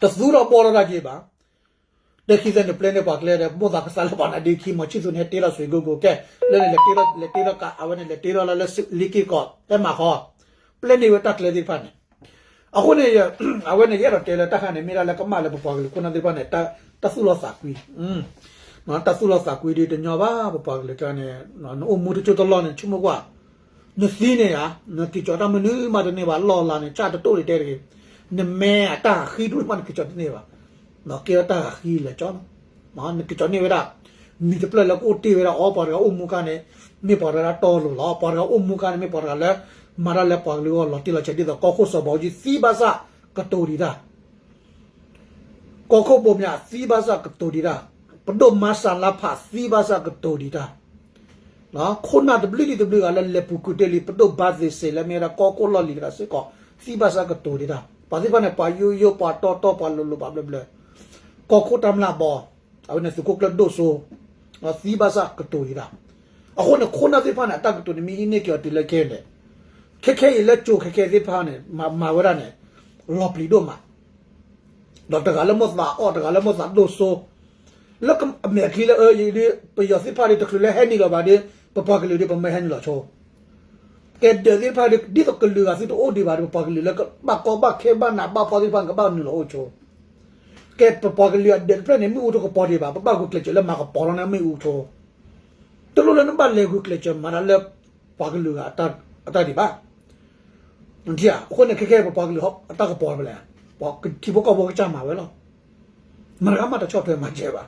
တသူထီၣ်ဘှီထီၣ်တၢ်က့ၤဘၣ်, ဒီးခံသၢနုာ်ပျဲန့ၢ်ပှၤကျဲဒီး မိၢ်သးကစၢ်လၢပှၤနါဒ့ခံ မီၤဆံၣ်သူန့ၣ် ဟဲတ့ထီၣ်စွ့ကိကိကဲ, လၢန့ၣ်လဲၤတ့ထီၣ် လဲၤတ့ထီၣ်ကး အဝဲန့ၣ်လဲၤတ့ထီၣ်လၢလၢလ့က့ၢ်ကီး ဟဲမၤဃီ, ပျဲန့ၢ်ဝဲတၢ်ကျဲသ့ၣ်တဖၣ်န့ၣ်, အဃိန့ၣ် အဝဲန့ၣ်ယအဲၣ်ဒိးတဲလၢတၢ်ခါန့ၣ် မ့ၢ်ဒၣ်လၢကမၣ်လၢပပှၤကလုာ်ခိၣ်နၢ်သ့ၣ်တဖၣ်န့ၣ် တၢ်သူၣ်လီၤသးကွံ တၢ်သူၣ်လီၤသးကွံဒီးတညီဘၣ် ပပှၤကလုာ်ကျါန့ၣ် နအိၣ်မူတစိၢ်တလီၢ်န့ၣ် ဆိကမိၣ်ကွၢ်, နသံန့ၣ်ဧါ, နက့ၤကၠီတၢ်မနုၤမးတန့ၢ်ဘၣ် လီၢ်လၤန့ၣ် ကၢ်တတိၢ်ဒံးတဲတဂ့ၤ, နမဲာ်အတၢ်ဃံဒူၣ်မးနက့ၤကၠီတန့ၢ်ဘၣ်, ကဲထီၣ်တၢ်ဃံလဲၤကၠီလီၤ, နက့ၤကၠီန့ၢ်ဝဲဒၣ် မံၤတဖျၢၣ်လၢကအိၣ်တ့ၢ်ဝဲဒၣ်အီၤ ပှၤတဂၤအိၣ်မူခါန့ၣ် မ့ၢ်ပှၤတဂၤလၢတီလိၤလီၤ, ပှၤတဂၤအိၣ်မူခါန့ၣ် မ့ၢ်ပှၤတဂၤလၢ မၤတၢ်လၢပှၤကလုာ်အဂီၢ်လီၤတံၢ်လီၤဆဲးဒ်သိး ကီၢ်ခိၣ်စီၤဘးအူကၠံသံဘၣ်ဆၣ်ကတိၤဒံးတၢ် ကီၢ်ခိၣ်ဘိမၠးသံဘၣ်ဆၣ်ကတိၤဒံးတၢ်, ပဒိၣ်မါစၢ်လါဖးသံဘၣ်ဆၣ်ကတိၤဒံးတၢ်, ခိၣ်နၢ်တဘျုးဒံးတဘျုးဂၤလၢလဲၤပူၤကွံာ်တ့ၢ်လံ ပဒိၣ်ဘါသ့ၣ်စ့ၢ်လၢမ့ၢ်ဝဲဒၣ်ကီၢ်ခိၣ်လီၢ်လံၤတဂၤစ့ၢ်ကီး သံဘၣ်ဆၣ်ကတိၤဒံးတၢ်, ပှၤသ့ၣ်တဖၣ်န့ၣ် ပှၤယိယိ ပှၤတီတီ ပှၤလိၤလိၤ ပှၤဘျၢဘျၢ, ကီၢ်ခိၣ်တၢ်မျၢ်ဘီ အဝဲန့ၣ်သုးခိၣ်ကျၢၢ်ဒိၣ်စိ သံဘၣ်ဆၣ်ကတိၤဒံးတၢ်, အဃိန့ၣ် ခိၣ်နၢ်သ့ၣ်တဖၣ်န့ၣ် အတၢ်ကတိၤန့ၣ် မ့ၢ်ဟံးန့ၢ်က့ၤအီၤတုၤလၢခဲအံၤလဲၣ်, ခဲခဲအံၤလၢကၠိခဲခဲသ့ၣ်တဖၣ်န့ၣ် မၤဝဲဒၣ်န့ၣ် လီၤပျံၤဒိၣ်မး ဒီးတဂၤလၢမိၢ်သးအီၣ် တဂၤလၢမိၢ်သးဒိၣ်စိ, လၢအမဲာ်ချံလၢအဒုး ပယီၤသ့ၣ်တဖၣ်ဒီး တချုးလၢဟဲနုာ်လီၤဘၣ်ဒီး ပပှၤကလုာ်ဒီးပမ့ၢ်ဟဲနုာ်လီၤဆိ ကဲဒၢးသ့ၣ်တဖၣ်ဒီး ဒ်သိးကလုာ်ဂၤသုတအိၣ်ဒံးဘၣ်ဒီး ပပှၤကလုာ်လၢကဘၣ်ကီဘၣ်ခဲဘၣ်နးဘၣ်ဖှီၣ်သ့ၣ်တဖၣ်န့ၣ် ကဘၣ်နုာ်လီၤအိၣ်ဆိ ကဲပပှၤကလုာ်အဒၢးတဖျၢၣ်န့ၣ် မ့ၣ်အူတကပီၤဒံးဘၣ်, ပဘၣ်ဂုာ်ကျဲးစၢးလၢမၤကပီၤလီၤန့ၣ်မ့ၣ်အူဆိ တလိၣ်လၢနဘၣ်လဲၤဂုာ်ကျဲးစၢးမၤတၢ်လၢပှၤကလုာ်ဂၤအတၢ်ဒံးဘၣ်. အဃိန့ၣ် ခဲခဲပပှၤကလုာ်အတၢ်ကပီၤဖဲလဲၣ်, ပှၤထံဖိကီၢ်ဖိကစၢ်မၤဝဲလီၤ. မတၤဂၤမးတဆီၣ်ထွဲမၤစၢၤဘၣ်.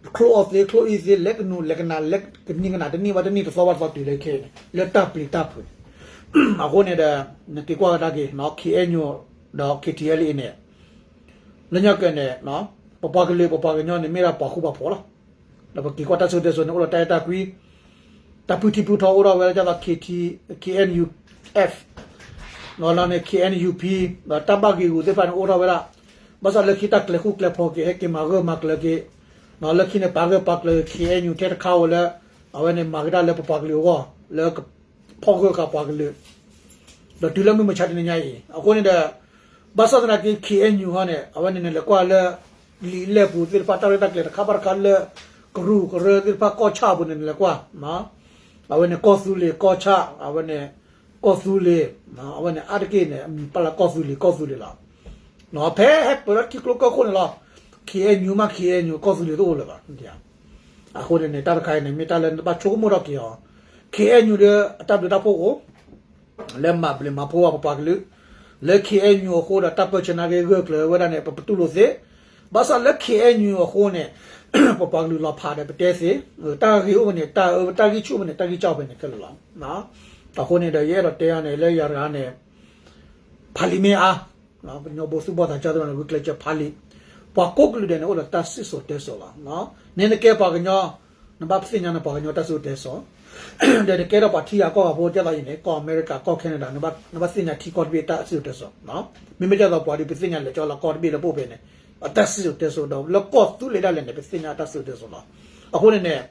ချိၣ်အီၣ်သ့ ချိၣ်အံၣ်သ့ လဲၤကနူၤလဲၤကနၣ် လဲၤကနံၤကနၣ်တနံၣ်ဘၣ်တနံၣ် တသီဘၣ်တသီတုၤလၢခဲအံၤန့ၣ် လၢတၢ်ပျံၤတၢ်ဖုးန့ၣ် အဃိန့ၣ်ဒီး နက့ၤကွၢ်ကဒါက့ၤ ခ့ၣ်အဲၣ်ယူၣ် ဒီး ခ့ၣ်ထံၣ်အဲလ်အ့န့ၣ် လၢညါက့ၤန့ၣ် ပပှၤကလုာ်ပပှၤကညီန့ၣ် မ့ၢ်ဒၣ်ပှၤဃူပှၤဖိးလီၤ. ဒီးပက့ၤကွၢ်တၢ်စံၣ်စိၤတဲစိၤန့ၣ် အိၣ်ဒီးတၢ်အဲၣ်တၢ်ကွံ, တၢ်ဖုထံဖုထီအိၣ်ထီၣ်ဝဲဒၣ်ဒ်သိး ခ့ၣ်ထံၣ် ခ့ၣ်အဲၣ်ယူၣ် F လီၤန့ၣ် ခ့ၣ်အဲၣ်ယူၣ်ပံ ဒီးတၢ်ဘၣ်ဂ့ၢ်ဂူာ်သ့ၣ်တဖၣ်န့ၣ် အိၣ်ထီၣ်ဝဲဒၣ်, ဘၣ်ဆၣ်လၢခံတၢ်ကျဲၤဃူကျဲၤဖိးက့ၤ ဟဲက့ၤမၤဂၢၢ်မၤကျၢၤက့ၤ, လၢခံန့ၣ် ပာ်ဂၢၢ်ပာ်ကျၢၤ ခ့ၣ်အဲၣ်ယူၣ် ထဲတခါဧိၤလၢ အဝဲန့ၣ်မၤက့ၤတၢ်လၢပပှၤကလုာ်အဂီၢ် လၢကဖီၣ်ဂၢၢ်ဃာ်ပှၤကလုာ် ဒီးတုၤလၢမုၢ်မဆါတနံၤညါအံၤ အဃိန့ၣ်ဒီး ဘၣ်ဆၣ်သနာ်က့ ခ့ၣ်အဲၣ်ယူၣ်ဟီန့ၣ် အဝဲန့ၣ်နလဲၤကွၢ်လၢ လံာ်လဲၢ်ပူၤသ့ၣ်တဖၣ် တၢ်ရဲၣ်တၢ်ကျဲၤတခါဘၣ်တခါလၢ ကရူၢ်ကရၢသ့ၣ်တဖၣ် ကီၢ်ဆၣ်အပူၤန့ၣ် နလဲၤကွၢ် အဝဲန့ၣ်ကီၢ်သူလ့ၤ ကီၢ်ဆၣ် အဝဲန့ၣ် ကီၢ်သူလ့ၤ အဝဲန့ၣ်အါတက့ၢ်န့ၣ် အမံၤပာ်လၢကီၢ်သူလ့ၤ ကီၢ်သူလ့ၤလီၤ. ဖဲဟဲပၢၢ်လၢထံကျိကီၢ်ခိၣ်န့ၣ်လီၤ. ခ့ၣ်အဲၣ်ယူၣ်မး ခ့ၣ်အဲၣ်ယူၣ် ကီၢ်သူလ့ၤတအိၣ်လၢၤဘၣ်. အဃိန့ၣ်န့ၣ် တၢ်တခါအံၤန့ၣ် မ့ၢ်တၢ်လၢနဘၣ်ဆိကမိၣ်ထီၣ်က့ၤအီၤ, ခ့ၣ်အဲၣ်ယူၣ်ဒီးအတၢ်ဘျုးတၢ်ဖှိၣ်အိၣ် လၢမၤဘျုးမၤဖှိၣ်ဘၣ်ပပှၤကလုာ်, လၢခ့ၣ်အဲၣ်ယူၣ်အဃိဒီးတၢ်ပၢဆှၢနာ်က့ဂၢၢ်ကျၢၤဝဲဒၣ်န့ၣ် ပပတူၢ်လိာ်သ့, ဘၣ်ဆၣ်လၢ ခ့ၣ်အဲၣ်ယူၣ်အဃိန့ၣ် ပပှၤကလုာ်လီၤဖးဒီးပတဲသ့, တၢ်ဂ့ၢ်အိၣ်ဖဲန့ၣ် တၢ်အၢ တၢ်ဂံၢ်ဆူၣ်ဖဲန့ၣ် တၢ်ဂံၢ်စၢ်ဖဲန့ၣ်ခဲလၢာ်လီၤ. အဃိန့ၣ်ဒီး ယအဲၣ်ဒိးတဲအီၤန့ၣ် လၢယၤတဂၤန့ၣ် ဖးလံာ်မ့ၢ်အါ ကညီဘိသူၣ်ဘီၣ်သးစၢ်သ့ၣ်တဖၣ်န့ၣ် ဂုာ်ကျဲးစၢးဖးလံာ်, ပှၤကိးကလုာ်ဒဲးန့ၣ် အိၣ်ဒီးတၢ်စံၣ်စိၤတဲစိၤလီၤ. န့ၣ်နကဲပှၤကညီ နဘၣ်သ့ၣ်ညါနပှၤကညီတၢ်စံၣ်စိၤတဲစိၤ, ဒီးနကဲထီၣ်ပှၤထံဂၤကီၢ်ဂၤဖိ ဒ်သိးအံၤန့ၣ် ကီၢ်အမဲရကၤ ကီၢ်ခဲနဒၤ နဘၣ်သ့ၣ်ညါထံကီၢ်တဘ့ၣ်တၢ်စံၣ်စိၤတဲစိၤ, မ့မ့ၢ်ဒ်သိးပှၤဒီး ပသ့ၣ်ညါလဲၤကၠီလီၤကီၢ်တဘ့ၣ်လၢပအိၣ်ဖဲန့ၣ် အတၢ်စံၣ်စိၤတဲစိၤဒီး လၢကီၢ်သူလ့ၤဒၣ်လဲာ်န့ၣ် ပသ့ၣ်ညါတၢ်စံၣ်စိၤတဲစိၤလီၤ. အဃိန့ၣ်န့ၣ်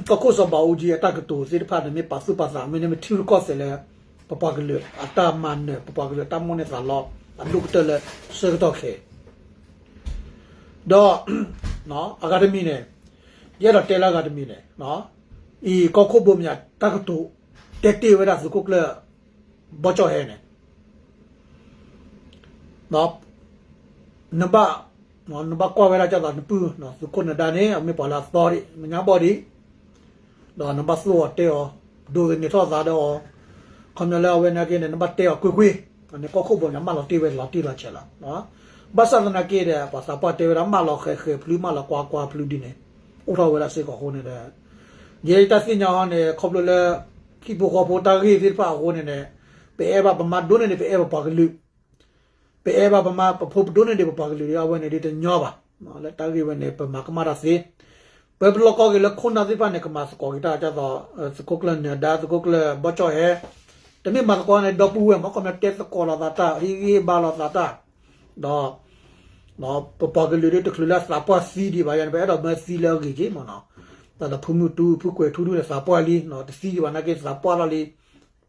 ကီၢ်ခိၣ်စီၤဘးအူကၠံအတၢ်ကတိၤသ့ၣ်တဖၣ်န့ၣ် မ့ၢ်ပာ်သူၣ်ပာ်သး မ့တမ့ၢ်ထံရူၢ်ကီၢ်သဲးလၢ ပပှၤကလုာ်အတၢ်မၤနၢၤ ပပှၤကလုာ်အတၢ်မိၣ်န့ၢ်သးလီ အဒိၣ်ကတၢၢ်လၢဆၢကတီၢ်ခဲအံၤ ဒီး အဂၤတမံၤန့ၣ် ယအဲၣ်ဒိးတဲလၢအဂၤတမံၤန့ၣ် အံၤကီၢ်ခိၣ်ဘိမၠးတၢ်ကတိၤ တဲတ့ၢ်ဝဲဒၣ်သုးခိၣ်ကျၢၢ် ဘီကၠီၣ်ဟဲန့ၣ် နဘၣ် နဘၣ်ကွၢ်ဝဲဒၣ်ဒ်သိးနပုၢ် သုးခိၣ်နၢၤဒါန့ၣ် အမ့ၢ်ပှၤလၢအသီဒံး မညါဘီၣ်ဒံး ဒီးနဘၣ်သူၣ်အီၤတဲအီၤ ဒိးသန့ၤထီၣ်သးဒီးအီၤ ခီပညီလၢအဝဲနာ်က့န့ၣ် နဘၣ်တဲအီၤကွ့ၢ်ကွ့ၢ် န့ၣ်ကီၢ်ခိၣ်ဘိမၠးမၢလီၤတ့ၢ်ဝဲလီၤတံၢ်လီၤဆဲးလီၤ. ဘၣ်ဆၣ်သနာ်က့ဒီး ပှၤသးပှၢ်တဲဝဲဒၣ် မၢလီၤဃဲးဃဲးဖျုး မၢလီၤကွၢ်ကွၢ်ဖျုးဒ်န့ၣ် အိၣ်ထီၣ်ဝဲဒၣ်စ့ၢ်ကီးအဃိန့ၣ်ဒီး ယဲယတၢ်သ့ၣ်ညါဟီန့ၣ် ခီဖျိလၢ ဟံၣ်ဖိဃီဖိတၢ်ဂ့ၢ်သ့ၣ်တဖၣ်အဃိန့ၣ်န့ၣ် ပအဲၣ်ဘၣ်ပမါဒိၣ်န့ၢ်ဒံး ပအဲၣ်ပပှၤကလုာ် ပအဲၣ်ဘၣ်ပမါပဖိပဒိၣ်န့ၢ်ဒံး ပပှၤကလုာ်ဒီး အဝဲန့ၣ်ဒ်တညီဘၣ်. လၢတၢ်ဂ့ၢ်ဝဲန့ၣ် ပမၤကမၣ်တၢ်သ့ ပပလီၢ်ကီၢ်က့ၤလၢခိၣ်နၢ်သ့ၣ်တဖၣ်န့ၣ် ကမၤသကိးက့ၤတၢ်ဒ်သိး သုးခိၣ်ကျၢၢ်နၢၤဒါ သုးခိၣ်ကျၢၢ်ဘီကၠီၣ်ဟဲ တမ့ၢ်မၤသကိးန့ၣ် ဒီပုၢ်ဝဲၢ်မ့ၢ် ခီပညီတဲသကိးလိာ်သးတၢ် ဟ့ၣ်ဂံၢ်ဟ့ၣ်ဘါလိာ်သးတၢ် ဒီး ပပှၤကလုာ်ဒီးတချုးလၢအသးပှၢ်သံဒံးဘၣ်ယၤန့ၣ် ပအဲၣ်ဒိးမၢသံလၢအဂ့ၤက့ၤမ့ၢ်နီၤ. ဒ်သိးဖုမုၢ်တူ ဖုကွဲးထူဒုန့ၣ် သးပှၢ်လံ တသံဒံးဘၣ်နာ်က့ သးပှၢ်လီၤလံ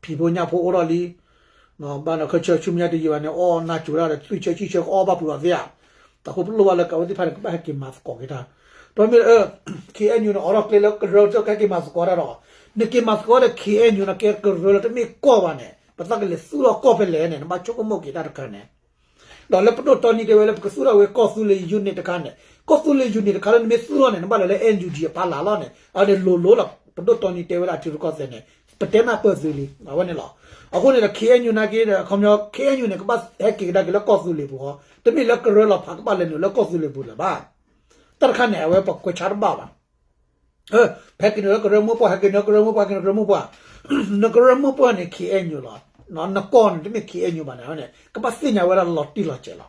ဖံးဖိညၣ်ဖိအိၣ်ထီၣ်လံ ဘၣ်နီၢ်ခၢၣ်ဆၢဆူမဲာ်ညါတယံာ်ဘၣ်န့ၣ် အီၣ်နၢ်ကိၤတၢ်ဒီး သွံၣ်ဆၢဆံၣ်ဆၢကအီၣ်ဘၣ်ဖုးအီၤသ့ဧါ. တၢ်ဃိပလိၣ်ဘၣ်လၢကဝဲသ့ၣ်တဖၣ်န့ၣ် ကဘၣ်ဟဲက့ၤမၤသကိးက့ၤတၢ် ဒီးမ့ၢ်လၢ ခ့ၣ်အဲၣ်ယူၣ်န့ၣ် အိးထီၣ်ကျဲလၢကရၢကဟဲက့ၤမၤသကိးတၢ်ဒီး နက့ၤမၤသကိးဒီး ခ့ၣ်အဲၣ်ယူၣ်န့ၣ် ကဲကရၢလၢတမ့ၢ်ကီၢ်ဘၣ်န့ၣ် ပသးကလဲၤသူၣ်ထီၣ်ကီၢ်ဖဲလဲၣ်န့ၣ် နဘၣ်ဆိကမိၣ်က့ၤတၢ်တခါန့ၣ် ဒီးလၢပဒိၣ်တီနံၤတဲဝဲလၢပကသူၣ်ထီၣ်ဝဲကီၢ်သူလ့ၤ unit တခါန့ၣ် ကီၢ်သူလ့ၤ unit တခါလၢနမ့ၢ်သူၣ်ထီၣ်န့ၣ် နဘၣ်လဲၤလၢ NUG အဖီလာ်လီၤန့ၣ် အန့ၣ်လိၤလိၤလီၤ. ပဒိၣ်တီနံၤတဲဝဲဒၣ်ထံရူၢ်ကီၢ်သဲးန့ၣ် ပတဲနၢ်ပၢၢ်သုလံ အဝဲန့ၣ်လီၤ. အဃိန့ၣ်ဒီး ခ့ၣ်အဲၣ်ယူၣ်နာ်က့ဒီး ခီပညီ ခ့ၣ်အဲၣ်ယူၣ်န့ၣ် ကဘၣ်ဟဲက့ၤကဒါက့ၤလၢကီၢ်သူလ့ၤပူၤဃီ တမ့ၢ်လၢကရၢလီၤဖးကဘၣ်လဲၤနုာ်လၢကီၢ်သူလ့ၤပူၤလၢၤဘၣ်. တၢ်တခါန့ၣ် အဝဲပှၤကွဲးဆါတဘၣ်ဘၣ် ဟဲက့ၤနုာ်လၢကရၢမိၢ်ပှၢ် ဟဲက့ၤနုာ်လၢကရၢမိၢ်ပှၢ် ဟဲက့ၤနုာ်လၢကရၢမိၢ်ပှၢ် နကရၢမိၢ်ပှၢ်န့ၣ် ခ့ၣ်အဲၣ်ယူၣ်လီၤ. နကီၢ်န့ၣ် တမ့ၢ်ခ့ၣ်အဲၣ်ယူၣ်ဘၣ်န့ၣ် အဝဲန့ၣ် ကဘၣ်သ့ၣ်ညါဝဲဒၣ်လီၤတံၢ်လီၤဆဲးလီၤ.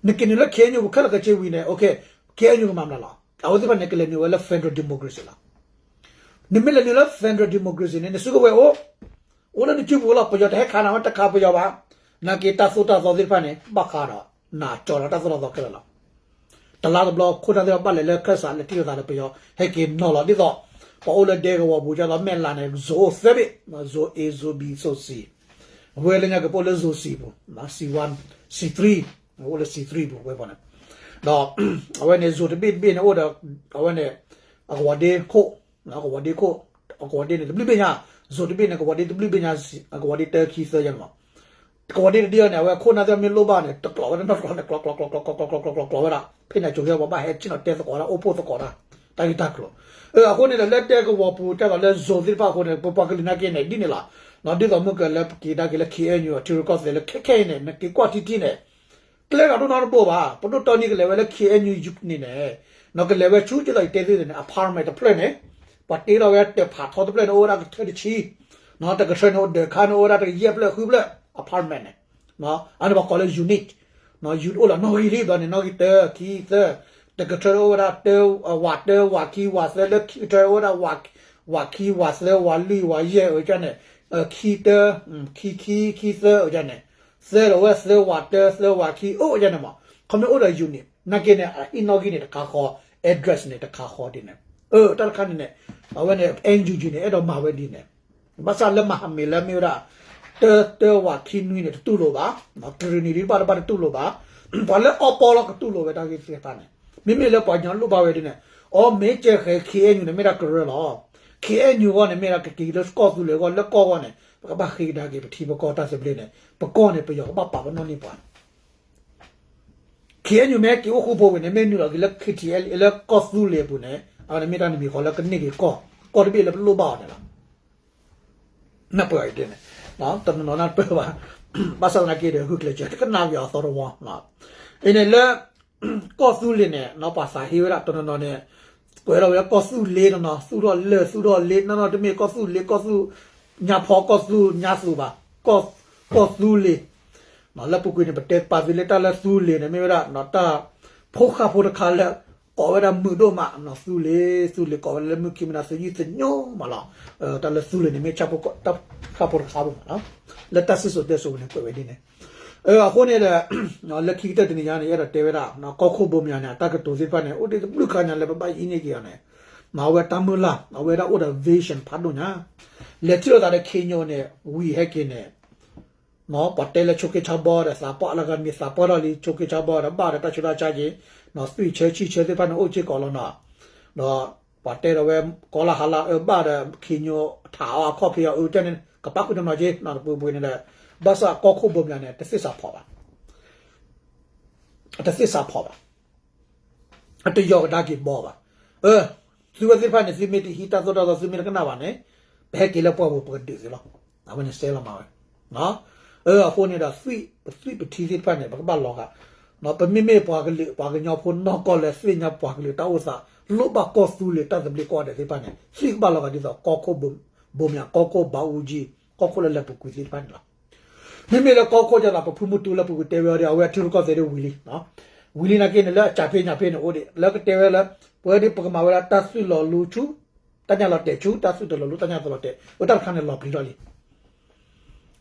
နက့ၤနုာ်လၢခ့ၣ်အဲၣ်ယူၣ်ပူၤခဲလၢာ်ခဲဆ့ဝံၤန့ၣ် ခ့ၣ်အဲၣ်ယူၣ်ကမၤမနုၤလီၤ. အဝဲသ့ၣ်တဖၣ်န့ၣ် ကလဲၤနုာ်ဝဲလၢ federal democracy လီၤ. နမ့ၢ်လဲၤနုာ်လၢ federal democracy န့ၣ် နစုကဝဲၤအိၣ် အိၣ်လၢနစုပူၤလီၤ. ပယီၤတဟဲခးနၤဝဲ တခးပယီၤဘၣ်. နာ်က့တၢ်သိၣ်တၢ်သီသ့ၣ်တဖၣ်န့ၣ် ဘၣ်ဃးဒီး နၤကၠီၤဒီးတၢ်သိၣ်တၢ်သီခဲလၢာ်လီၤ. တလါတဘျီ ခိၣ်နၢ်သ့ၣ်တဖၣ်ဘၣ်လဲၤလၢခၢၣ်စး လဲၤတံၢ်လိာ်သးဒီးပယီၤ ဟဲက့ၤနီၤလီၤ. ဒ်သိး ပှၤအိၣ်လၢဒဲကဝီၤပူၤ ဒ်သိးမဲၢ်လးန့ၣ် zone အိၣ်သၢဘ့ၣ် zone A zone B zone C အဝဲလၢညါက့ၤပအိၣ်လၢ zone C ပူၤ C one C three အိၣ်လၢ C three ပူၤဝဲပှၤန့ၣ် ဒီး အဝဲန့ၣ် zone တဘ့ၣ်တဘ့ၣ်န့ၣ် အိၣ်ဒီး အဝဲန့ၣ် အကဝီၤဒ့ခိၣ် ကဝီၤဒ့ခိၣ်, ကဝီၤဒ့န့ၣ် တဘျုးဘ့ၣ်ညါ, ဇိၤတဘ့ၣ်န့ၣ် ကဝီၤဒ့တဘျုးဘ့ၣ်ညါ, ကဝီၤဒ့တၢခံသၢယဲန့ၣ်မး, ကဝီၤဒ့တဒ်အံၤန့ၣ် အဝဲခိၣ်နၢ်သ့ၣ်မ့ၢ်လိၣ်ဘၣ်န့ၣ် တကျိးဝဲတနီၢ်ကျိးန့ၣ် ကျိးကျိးကျိးကျိးကျိးကျိးကျိးကျိးကျိးဝဲဒၣ် ဖဲန့ၣ်ကၠိၤဟဲပှၤဘၣ်ဟဲဆ့ၣ်နီၤတဲသကိးဒၣ် အိၣ်ဖှိၣ်သကိးတၢ်, တၢ်ဂ့ၢ်တၢ်ကျိၤ, အဃိန့ၣ်ဒီး လၢတဲကဝီၤပူၤ တဲသိးလၢဇိၤသ့ၣ်တဖၣ်အဃိန့ၣ် ပပှၤကလုာ်နာ်က့န့ၣ် ဒ်န့ၣ်လီၤ, ဒ်သိးမုၢ်ကလၢပက့ၤဒၣ်က့ၤလၢ ခ့ၣ်အဲၣ်ယူၣ် ထံရူၢ်ကီၢ်သဲးလၢခဲခဲအံၤန့ၣ် နက့ၤကွၢ်ထံထံန့ၣ် ကျဲဂၤဒိၣ်နီတဘိဘၣ်, ပဒိၣ်တီနံၤကလဲၤဝဲလၢ ခ့ၣ်အဲၣ်ယူၣ်န့ၣ်န့ၣ်, နကလဲၤဝဲဆူကၠိသိးယတဲသ့ၣ်န့ၣ် apartment တဖျၢၣ်န့ၣ်, ပှၤတ့ထီၣ်ဝဲတၢ်ဖးထီတဖျၢၣ်န့ၣ် အိၣ်ဝဲဒၣ်ကထၢတဆံ, တကထၢန့ၣ်အိၣ်ဒၢးခါန့ၣ် အိၣ်ဝဲဒၣ်တကယဲၢ်ဖျၢၣ်ဃုဖျၢၣ် apartment န့ၣ်, အန့ၣ်ပှၤကိးလၢ unit, unit အိၣ်လီၤနီၣ်ဂံၢ်လံဘျီန့ၣ် နီၣ်ဂံၢ်တၢ ခံသၢ, တကထၢအိၣ်ဝဲဒၣ်တၢ ဝးတၢ ဝးခံ ဝးသၢ လၢခံကထၢအိၣ်ဝဲဒၣ် ဝးခံ ဝးသၢ ဝးလွံၢ် ဝးယဲၢ် အကန့ၣ်, ခံတၢ ခံခံ ခံသၢ အကန့ၣ်, သၢဒီးဝဲသၢ ဝးတၢ သၢ ဝးခံ အိၣ်အကန့ၣ်မး, ခီမ့ၢ်အိၣ်ဒီး unit နာ်က့န့ၣ် အဟံၣ်နီၣ်ဂံၢ်န့ၣ်တခါဃီ, address န့ၣ်တခါဃီဒ်န့ၣ်, တၢ်တခါန့ၣ်န့ၣ်, အဝဲန့ၣ် NUG န့ၣ် အဲၣ်ဒိးမၤဝဲဒ်န့ၣ်, ဘၣ်ဆၣ်လၢမၤဟးမ့ၤလၢမ့ၢ်ဝဲဒၣ် တၢ တၢ ဝးခံနွံန့ၣ် တတူၢ်လိာ်ဘၣ်, ကရံၣ်နံၣ်ဒ်ဘၣ်တဘၣ်တတူၢ်လိာ်ဘၣ်, ပှၤလၢအီပီလီၤကတူၢ်လိာ်ဝဲတၢ်ဂ့ၢ်သ့ၣ်တဖၣ်န့ၣ်, မ့မ့ၢ်လၢပှၤကညီလိၣ်ဘၣ်ဝဲဒ်န့ၣ်, အီ မ့ၢ်ကဲဃဲ ခ့ၣ်အဲၣ်ယူၣ်န့ၣ် မ့ၢ်ဒၣ်ကရၢလီၤ, ခ့ၣ်အဲၣ်ယူၣ်အဂီၢ်န့ၣ် မ့ၢ်ဒၣ်ကက့ၤလၢကီၢ်သူလ့ၤအဂီၢ် လၢကီၢ်အဂီၢ်န့ၣ် ပကဘၣ်ဃ့ကဒါက့ၤပထံပကီၢ်တၢ်သဘျ့န့ၣ် ပကီၢ်န့ၣ် ပယီၤကဘၣ်ပာ်ပနီၣ်န့ၢ်ပှၤ ခ့ၣ်အဲၣ်ယူၣ် မ့ၢ်က့ၤအိၣ်ဃူဖိးဝဲန့ၣ် မ့ၢ်နုာ်လီၤက့ၤလၢ ခ့ၣ်ထံၣ်အဲၣ် လၢကီၢ်သူလ့ၤအပူၤန့ၣ် အဝဲန့ၣ်မ့ၢ်တၢ်နမံၤဃီလၢကန့ၢ်က့ၤကီၢ်, ကီၢ်တဘ့ၣ်လၢပလိၣ်ဘၣ်အီၤန့ၣ်လီၤ. နၢ်ပၢၢ်အံၤန့ၣ်, တနီၤနီၤနၢ်တပၢၢ်ဘၣ်, ဘၣ်ဆၣ်သနာ်က့ဒီး ဂုာ်ကျဲးစၢးတကနၣ်က့ၤအသီတဝီ, အံၤန့ၣ်လၢ ကီၢ်သူလ့ၤန့ၣ် ပှၤသးဟ့ဝဲဒၣ်တနီၤနီၤန့ၣ်, ကွဲးထီၣ်ဝဲလၢကီၢ်သူလ့ၤနီၤနီၤ သူၣ်ထီၣ်လၢၢ်သူၣ်ထီၣ်လ့ၤ နီၢ်နီၢ်တမ့ၢ်ကီၢ်သူလ့ၤ ကီၢ်သူညါဖီ ကီၢ်သူညါသူဘၣ်, ကီၢ်သူလ့ၤ လၢပူၤကွံာ်န့ၣ် ပတဲပာ်သုလၢတၢ်လၢသူလ့ၤန့ၣ် မ့ၢ်ဝဲဒၣ် တၢ်ဖိဃၢ်ဖိတခါလၢ ကိးဝဲဒၣ်မုာ်ဒိၣ်မး သူလ့ၤ, သူလ့ၤကိးဝဲလၢမုၢ်ခံမနၤသုးယုၢ်သညိမးလီၤ. တၢ်လၢသူလ့ၤန့ၣ် မ့ၢ်ဆၣ်ဖိတၢ်ဃၢ်ဖိတခါပူၤမးလီၤ. လၢတၢ်စံၣ်စိၤတဲစိၤပူၤန့ၣ် ကွဲးဝဲဒ်န့ၣ်. အဃိန့ၣ်ဒီး လၢခံကတၢၢ်တနံၤညါန့ၣ် ယအဲၣ်ဒိးတဲဝဲဒၣ် ကီၢ်ခိၣ်ဘိမၠးန့ၣ် အတၢ်ကတိၤသ့ၣ်တဖၣ်န့ၣ် အိၣ်ဒံးတဘျုးခါညါလၢပဘၣ်ဟံးန့ၢ်က့ၤအီၤန့ၣ်, အဝဲတၢ်မုၢ်လၢ် အဝဲဒၣ်အိၣ်ဒီး vision ဖးဒိၣ်ညါ, လဲၤထံၣ်လိာ်သးဒီးခ့ၣ်ညိၣ်န့ၣ် ဝံၤဟဲက့ၤန့ၣ် ပှၤတဲလၢဆိးက့ဆါဘီဒီး သးပှၢ်လၢဂၤမံၤသးပှၢ်ထီၣ်လံ ဆိးက့ဆါဘီဒီး ဘၣ်ဒီးတၢ်ဆူးတၢ်ဆါက့ၤ, သွံၣ်ဆၢဆံၣ်ဆၢသ့ၣ်တဖၣ်န့ၣ် အိၣ်စ့ၢ်ကီးလီၤနီၤ. ဒီးပှၤတဲဒီးဝဲ ကီလၢဟါလၢအၢဘၣ်ဒီး ခ့ၣ်ညိၣ်ထးအီၤအခီၣ်ဖံးအီၤအၢကန့ၣ် ကပၣ်ဃုာ်တနီၤက့ၤ နီတပူၤပူၤန့ၣ်ဒီး ဘၣ်ဆၣ်ကီၢ်ခိၣ်ဘိမၠးန့ၣ် တသ့ၣ်စးဖီၣ်ဘၣ် တသ့ၣ်စးဖီၣ်ဘၣ်. အတယီၤကဒါက့ၤဘီဘၣ်. သုဝဲသ့ၣ်တဖၣ်န့ၣ် သုမ့ၢ်တဟံးတၢ်သိၣ်တၢ်သီ သုမ့ၢ်တကနၣ်ဘၣ်န့ၣ် ပဟဲက့ၤလၢပှၢ်ပူၤပကဒုးသုလီၤ. အဝဲန့ၣ်စဲလီၤမးဝဲ. အဃိန့ၣ်ဒီး သွံၣ်ပသွံၣ်ပထံသ့ၣ်တဖၣ်န့ၣ် ပကဘၣ်လီၤဂာ်. ပမ့မ့ၢ်ပှၤကလုာ်ပှၤကညီဖိနီၢ်ကီၢ်လၢသ့ၣ်ညါပှၤကလုာ်တၢ်အိၣ်သး လိၣ်ဘၣ်ကီၢ်သူလ့ၤတၢ်သဘျ့ကီၢ်ဒဲးသ့ၣ်တဖၣ်န့ၣ် သွံၣ်ကဘၣ်လီၤဂာ်ဒ်သိးကီၢ်ခိၣ်ဘိမၠး ကီၢ်ခိၣ်ဘးအူကၠံ ကီၢ်ခိၣ်လၢလၢပူၤကွံာ်သ့ၣ်တဖၣ်န့ၣ်လီၤ. မ့မ့ၢ်လၢကီၢ်ခိၣ်ဒ်သိးပဖုမုၢ်တူလၢပူၤကွံာ်တဲဝဲအီၤဒီး အဝဲအထံရူၢ်ကီၢ်သဲးဒီးဝံၤလံ. ဝံၤလံနာ်က့န့ၣ် လၢအစၢ်ဖ့ညၣ်ဖ့န့ၣ်အိၣ်ဒံး လၢကတဲဝဲလၢ ပဝဲဒၣ်ပကမၤဝဲဒၣ်တၢ်သွံၣ်လီၤလူဆူ တၢ်ညၣ်လီၤတဲာ်ဆူ တၢ်သွံၣ်တလီၤလူ တၢ်ညၣ်တလီၤတဲာ် အတၢ်တခါန့ၣ်လီၤပျံၤထီၣ်လံ.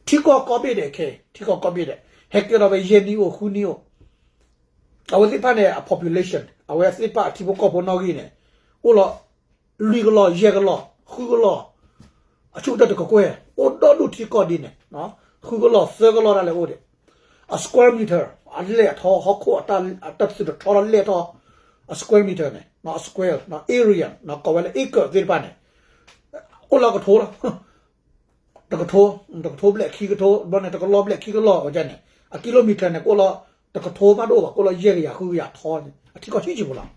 ထံကီၢ်ကီၢ်ဘ့ၣ်ဒဲးခဲ ထံကီၢ်ကီၢ်ဘ့ၣ်ဒဲး ဟဲကဲထီၣ်ဝဲယဲၢ်နံၣ်အိၣ်ဃုနံၣ်အိၣ် အဝဲသ့ၣ်တဖၣ်န့ၣ် အ population အဝဲသ့ၣ်တဖၣ်အထံဖိကီၢ်ဖိနီၣ်ဂံၢ်န့ၣ် အိၣ်လီၤ လွံၢ်ကလီၢ် ယဲၢ်ကလီၢ် ဃုကလီၢ် အဆိကတၢၢ်တကကွဲၢ် အိၣ်ဒီဒူၣ်ထံကီၢ်ဒ်န့ၣ် ဃုကလီၢ် သၢကလီၢ်ဒၣ်လဲာ်အိၣ်ဒံး အ square meter အလဲၢ်အထီ ဟီၣ်ခိၣ်အတၢ် အတၢ်ပစုာ်တထီထီၣ်လဲၢ်ထီၣ် အ square meter န့ၣ် အ square area ကိးဝဲလၢ acre သ့ၣ်တဖၣ်န့ၣ် အိၣ်လီၤကထိလီၤ တကထိ တကထိဘျဲၣ်ခံကထိ ဘျီန့ၣ် တကလီၢ်ဘျဲၣ်ခံကလီၢ်အကန့ၣ် အ kilometer န့ၣ် ကအိၣ်လီၤ တကထိမးတအိၣ်ဘၣ် ကအိၣ်လီၤယဲၢ်ကယၤဃုကယၤထီန့ၣ် အထံကီၢ်ဆံးဆံးဖိလီၤ.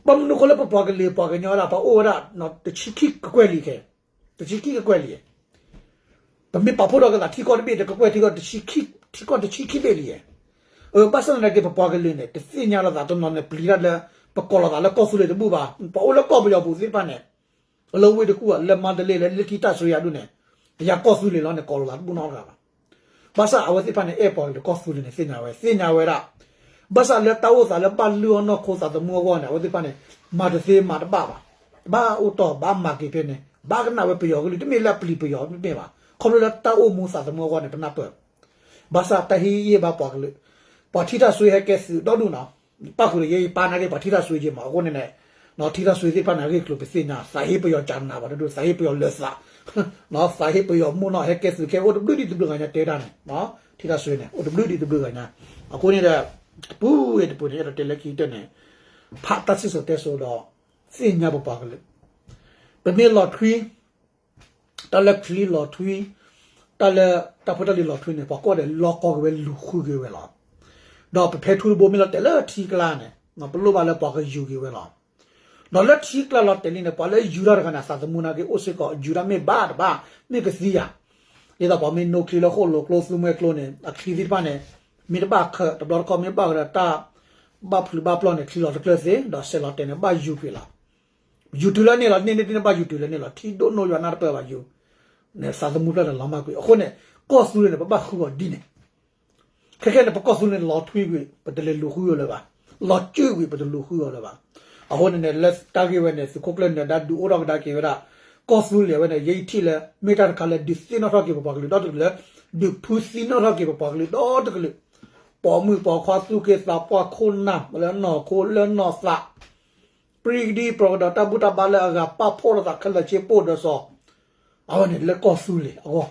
ဘၣ်မနုၤဃိလၢပပှၤကလုာ်ပှၤကညီဒၣ် ပှၤအိၣ်ဝဲဒၣ် တဆံခံကကွဲၢ်လံခဲ တဆံခံကကွဲၢ်လံ ပမ့ၢ်ပာ်ဖှိၣ်ထီၣ်ကသးထံကီၢ်တဘ့ၣ်တကကွဲၢ်ထံကီၢ် ထံကီၢ်တဆံခံဘ့ၣ်လံ. ဘၣ်ဆၣ်သနာ်က့ ပပှၤကလုာ်န့ၣ် တသ့ၣ်ညါလိာ်သးတနီၤန့ၣ် ပျံၤတၢ်လၢ ပကိးလိာ်သးလၢကီၢ်သူလ့ၤတဘူၣ်ဘၣ်. ပှၤအိၣ်လၢကီၢ်ပယီၤပူၤသ့ၣ်တဖၣ်န့ၣ် လၢဝ့ၢ်တကူၣ် လၢမါတလ့ လၢလၢထံတၢ်စွ့ယၤဒူၣ်န့ၣ် ယၤကီၢ်သူလ့ၤလီၤန့ၣ် ကိးလိာ်သးတဘူၣ်နီတဂၤဘၣ်. ဘၣ်ဆၣ်အဝဲသ့ၣ်တဖၣ်န့ၣ် အဲၣ်ပှၤကလုာ်ကီၢ်သူလ့ၤန့ၣ် သ့ၣ်ညါဝဲ သ့ၣ်ညါဝဲဒၣ် ဘၣ်ဆၣ်လၢတၢ်အိၣ်သးလၢဘၣ်လုၢ်အီၣ်နီၢ်ခိသးသမူအဂီၢ်န့ၣ် အဝဲသ့ၣ်တဖၣ်န့ၣ် မၤတသ့မၤတဘၣ်ဘၣ်. ဘၣ်အိၣ်တီၢ်ဘၣ်မၤက့ၤဖဲန့ၣ် ဘၣ်ကနၣ်ဝဲပယီၤကလုၢ် တမ့ၢ်လၢအပျံၤပယီၤမ့ၢ်ဘၣ် ခီဖျိလၢတၢ်အိၣ်မူသးသမူအဂီၢ်န့ၣ် ပနၢ်ပၢၢ် ဘၣ်ဆၣ်တၢ်ဟ့ၣ်ဂံၢ်ဟ့ၣ်ဘါပှၤကလုာ် ပှၤထံတၢ်စွ့ဟဲကဲသုးဒီဒူၣ်နီၤ ပၣ်ဃုာ်ဒီးယဲယပၢ်နာ်က့ ပှၤထံတၢ်စွ့က့ၤမး အဃိန့ၣ်န့ၣ် ထံတၢ်စွ့သ့ၣ်တဖၣ်န့ၣ် အဂ့ၢ်ကျိၤပသ့ၣ်ညါ သးဟ့ပယီၤကနးဘၣ်တဒူၣ် သးဟ့ပယီၤလၢာ်သး သးဟ့ပယီၤမိၢ်နီၢ် ဟဲကဲသုးခဲအိၣ်တဘျုးဒံးတဘျုးဂၤညါတဲတၢ်န့ၣ် ထံတၢ်စွ့န့ၣ် အိၣ်တဘျုးဒံးတဘျုးဂၤညါ အဃိန့ၣ်ဒီး တပူၤဝဲတပူၤန့ၣ် အဲၣ်ဒိးတဲလၢခံကတၢၢ်န့ၣ် ဖးတၢ်စံၣ်စိၤတဲစိၤဒီး သ့ၣ်ညါပပှၤကလုာ်, ပမ့ၢ်လီၤထွံ တၢ်လၢချံလီၤထွံ, တၢ်လၢတၢ်ဖိတၢ်လံၤလီၤထွံန့ၣ် ပှၤကိးဂၤဒဲးလီၤကီက့ၤဝဲ လူၤဃုက့ၤဝဲလီၤ. ဒီးပဖဲထူတဘိမ့ၢ်လီၤတဲာ်လၢထံကျါန့ၣ် ပလိၣ်ဘၣ်လၢပှၤကယူၤက့ၤဝဲလီၤ. ဒီးလၢထံကျါလီၤတဲာ်လံန့ၣ် ပှၤလၢယူၤတၢ်တဂၤန့ၣ် အသးသမူနာ်က့ အိၣ်စ့ၢ်ကီး ယူၤတၢ်မ့ၢ်ဘၣ်တဘၣ် မ့ၢ်ကသံယၤ, ဒ်သိးပှၤမ့ၢ်နိချံလၢဃိၣ်လိၤကျိ သူမှဲကျိန့ၣ် အချံသ့ၣ်တဖၣ်န့ၣ် မ့ၢ်တဘၣ်ခၢး တဘျီတခီၣ်မ့ၢ်ဘၣ်ဝဲဒၣ်တၢ် ဘၣ်ဖျုးဘၣ်ပျီၢ်န့ၣ် ချံလီၤတကျၢၢ်သ့ ဒီးစဲးလီၤတဲာ်န့ၣ် ဘၣ်ယူၤကွံာ်လီၤ. ယူၤတုၤလၢန့ၣ်လီၤ, န့ၢ်န့ၢ်တန့ၢ်ဘၣ်ယူၤတုၤလၢန့ၣ်လီၤ, ထံဒိၣ်နိယွၤနၢ်တပၢၢ်ဘၣ်ယူၤ, န့ၣ်သးသမူဖျၢၣ်န့ၣ်လီၤမၢ်ကွံာ်. အဃိန့ၣ် ကီၢ်သူလ့ၤန့ၣ် ပဘၣ်ဃုအီၤဒ်န့ၣ် ခဲခဲန့ၣ် ပကီၢ်သူလ့ၤန့ၣ် လီၤထွံကွံာ် ပတလဲၤလူၤဃုအီၤလၢၤဘၣ်, လီၤကၢၢ်ကွံာ် ပတလူၤဃုအီၤလၢၤဘၣ်. အဃိန့ၣ်န့ၣ် လၢတၢ်ဂ့ၢ်ဝဲန့ၣ် သုးခိၣ်ကျၢၢ်နၢၤဒါဒုးအိၣ်ထီၣ်ကဒါက့ၤဝဲဒၣ် ကီၢ်သူလ့ၤဝဲန့ၣ် ယဲယထံၣ်လၢ မ့ၢ်တၢ်တခါလၢဒုးသ့ၣ်နီၣ်ထီၣ်က့ၤပပှၤကလုာ်ဒီတကလုာ်လၢ ဒုးဖုသံနီၣ်ထီၣ်က့ၤပပှၤကလုာ်ဒီတကလုာ်, ပိာ်မုၣ်ပိာ်ခွါသူၣ်က့သးပှၢ်ခိၣ်နၢ် လၢနီၢ်ခိလၢနီၢ်သး ပြံကဒံ ပှၤကဒီးတၢ်ဘူၣ်တၢ်ဘါလၢအဂၤပာ်ဖှိၣ်လိာ်သးခဲလၢာ်ဆ့ပိၢ်ဒီးစီၤ, အဝဲန့ၣ်လၢကီၢ်သူလ့ၤအဂီၢ်,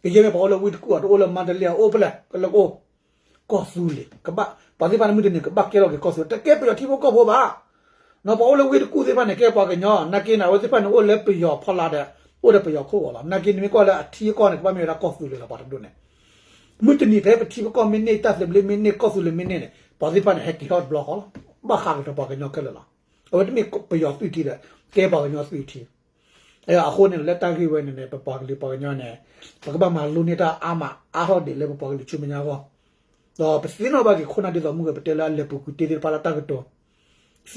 ကယဲၢ်မ့ၢ်ပှၤအိၣ်လၢဝ့ၢ်တကူၣ် အတအိၣ်လၢမါတလ့ၢ် အအိၣ်ဖဲလဲၣ် ကလၢကအိၣ်, ကီၢ်သူလ့ၤ ကဘၣ် ပှၤသ့ၣ်တဖၣ်န့ၣ်မုၢ်တနံၤကဘၣ်ကဲထီၣ်က့ၤကီၢ်သူလ့ၤ တကဲပယီၤထံဖိကီၢ်ဖိဘၣ်. နီၢ်ပှၤအိၣ်လၢဝ့ၢ်တကူၣ်သ့ၣ်တဖၣ်န့ၣ် ကဲပှၤကညီ နာ်က့န့ၣ် အဝဲသ့ၣ်တဖၣ်န့ၣ်အိၣ်လၢပယီၤဖီလာ်ဒီး အိၣ်ဒီးပယီၤခိၣ်ဂီၤလီၤ. နာ်က့နမ့ၢ်ကွၢ်လၢအထံအကီၢ်န့ၣ် ကဘၣ်မ့ၢ်ဝဲဒၣ်ကီၢ်သူလ့ၤလီၤ ပှၤတဒိၣ်န့ၣ် မုၢ်တနံၤဖဲပထံပကီၢ်မ့ၢ်န့ၢ် တၢ်သဘျ့မ့ၢ်န့ၢ် ကီၢ်သူလ့ၤမ့ၢ်န့ၢ်န့ၣ် ပှၤသ့ၣ်တဖၣ်န့ၣ် ဟဲက့ၤထီၣ်တဘျီဃီလီၤ. ဘၣ်ဃးကဒီးပှၤကညီခဲလၢာ်လီၤ. အဝဲတမ့ၢ်ပယီၤသွံၣ်ထံဒီး ကဲပှၤကညီသွံၣ်ထံ. အဃိန့ၣ် လၢတၢ်ဂ့ၢ်ဝဲန့ၣ်န့ၣ် ပပှၤကလုာ်ပှၤကညီန့ၣ် ပကဘၣ်မၤလိန့ၢ်တၢ်အါမးအါထီၣ်ဒံးလၢပပှၤကလုာ်ဆူမဲာ်ညါအဂီၢ်, ဒီးပသ့ၣ်နီၣ်ဘၣ်က့ၤခိၣ်နၢ်ဒ်သိးမုၢ်ဂဲၤပတဲလၢအလဲၤပူၤကွံာ်တ့ၢ်သ့ၣ်တဖၣ်လၢတၢ်ကတိၤ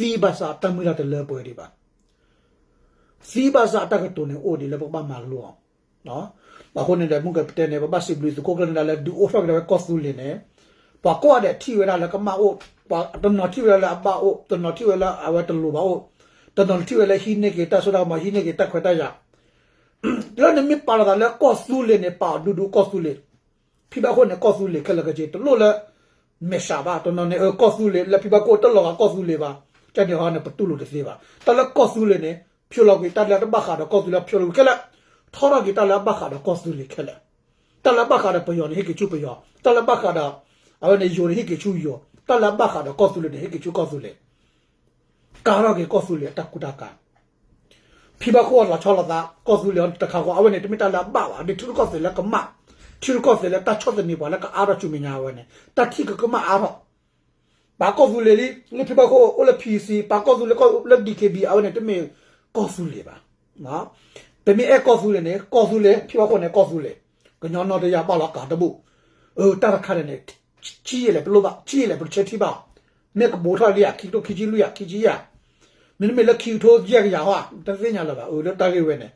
သံဘၣ်ဆၣ်တၢ်မုၢ်လၢ်တလၢပှဲၤဒံးဘၣ် သံဘၣ်ဆၣ်အတၢ်ကတိၤန့ၣ်အိၣ်ဒံးလၢပကဘၣ်မၤလိအီၤ. အဃိန့ၣ်ဒီး မုၢ်ကပတဲန့ၣ် ပဘၣ်စံးဘျုးသုးခိၣ်ကျၢၢ်နၢၤဒါလၢဒုးအိၣ်ထီၣ်က့ၤဒၣ်ဝဲကီၢ်သူလ့ၤန့ၣ်, ပှၤကိးဂၤဒဲးထံၣ်ဝဲဒၣ်လၢကမၣ်အိၣ်, တနီၤထံၣ်ဝဲဒၣ်လၢအဘၣ်အိၣ်, တနီၤထံၣ်ဝဲလၢအဝဲတလိၤဘၣ်အိၣ်, တနီၤထံၣ်ဝဲလၢဟံးန့ၢ်က့ၤတၢ်စိတၢ်ကမီၤ ဟံးန့ၢ်က့ၤတၢ်ခွဲးတၢ်ယာ် လၢနမ့ၢ်ပာ်လီၤသးလၢကီၢ်သူလ့ၤန့ၣ် ပာ်အီၤဒူဒူကီၢ်သူလ့ၤ, ဖံဘၣ်ခိၣ်န့ၣ် ကီၢ်သူလ့ၤခဲလၢာ်ခဲဆ့ တလိၣ်လၢ မဲာ်ဆှးဘၣ်, တနီၤန့ၣ် အကီၢ်သူလ့ၤ လၢဖံဘၣ်ခိၣ်တလီၤဂာ်ကီၢ်သူလ့ၤဘၣ်, ကန့ၣ်ဟီန့ၣ် ပတူၢ်လိာ်တသ့ဘၣ်. တၢ်လၢကီၢ်သူလ့ၤန့ၣ် ဖျိလီၤကွံာ်တၢ်လၢတဘၣ်ဃးဒီးကီၢ်သူလ့ၤ ဖျိလီၤကွံာ်ခဲလၢာ်, ထီထီၣ်က့ၤတၢ်လၢအဘၣ်ဃးဒီးကီၢ်သူလ့ၤခဲလၢာ်, တၢ်လၢအဘၣ်ဃးဒီးပယီၤန့ၣ် ဟ့ၣ်က့ၤဆူပယီၤ, တၢ်လၢအဘၣ်ဃးဒီး အဝဲန့ၣ်ယိၤန့ၣ် ဟ့ၣ်က့ၤဆူယိၤ, တၢ်လၢအဘၣ်ဃးဒီးကီၢ်သူလ့ၤန့ၣ် ဟ့ၣ်က့ၤဆူကီၢ်သူလ့ၤ ကါထီၣ်က့ၤကီၢ်သူလ့ၤအတၢ်ကူတၢ်ကၤ, ဖံဘၣ်ခိၣ်အလီၤဆီလိာ်သး ကီၢ်သူလ့ၤအီၤတခါဃီ အဝဲန့ၣ် တမ့ၢ်တၢ်လၢအဘၣ်ဘၣ်, ဒ်ထံရူၢ်ကီၢ်သဲးလၢကမၣ်, ထံရူၢ်ကီၢ်သဲးလၢတၢ်ဆီၣ်သနံးပှၤလၢကအါထီၣ်ဆူမဲာ်ညါအဝဲန့ၣ် တၢ်ထံၣ်ကကမၣ်အါထီၣ်, ပာ်ကီၢ်သူလ့ၤလံ, လၢဖံဘၣ်ခိၣ်အိၣ်လၢ P C ပာ်ကီၢ်သူလ့ၤလၢ D K B အဝဲန့ၣ် တမ့ၢ်ကီၢ်သူလ့ၤဘၣ်. ပမ့ၢ်အဲၣ်ကီၢ်သူလ့ၤန့ၣ် ကီၢ်သူလ့ၤ ဖံဘၣ်ခိၣ်န့ၣ် ကီၢ်သူလ့ၤ, ကညီနီၢ်တယၢ်ဘၣ်လီၤကးတဘူၣ်, အတၢ်တခါန့ၣ်န့ၣ် ဆံးယဲၢ်လဲၣ်ပလိၣ်ဘၣ်, ဆံးယဲၢ်လဲၣ်ပတဆၢထံၣ်ဘၣ်, မ့ၢ်ကဘိးထီၣ်လံဧါ ခံကထိခံဆံလွံၢ်ဧါ ခံဆံယဲၢ်, မ့တမ့ၢ်လၢခံကထိယဲၢ်ကယၤဟီ တသ့ၣ်ညါလၢၤဘၣ်, အၢ လၢတၢ်ဂ့ၢ်ဝဲန့ၣ်,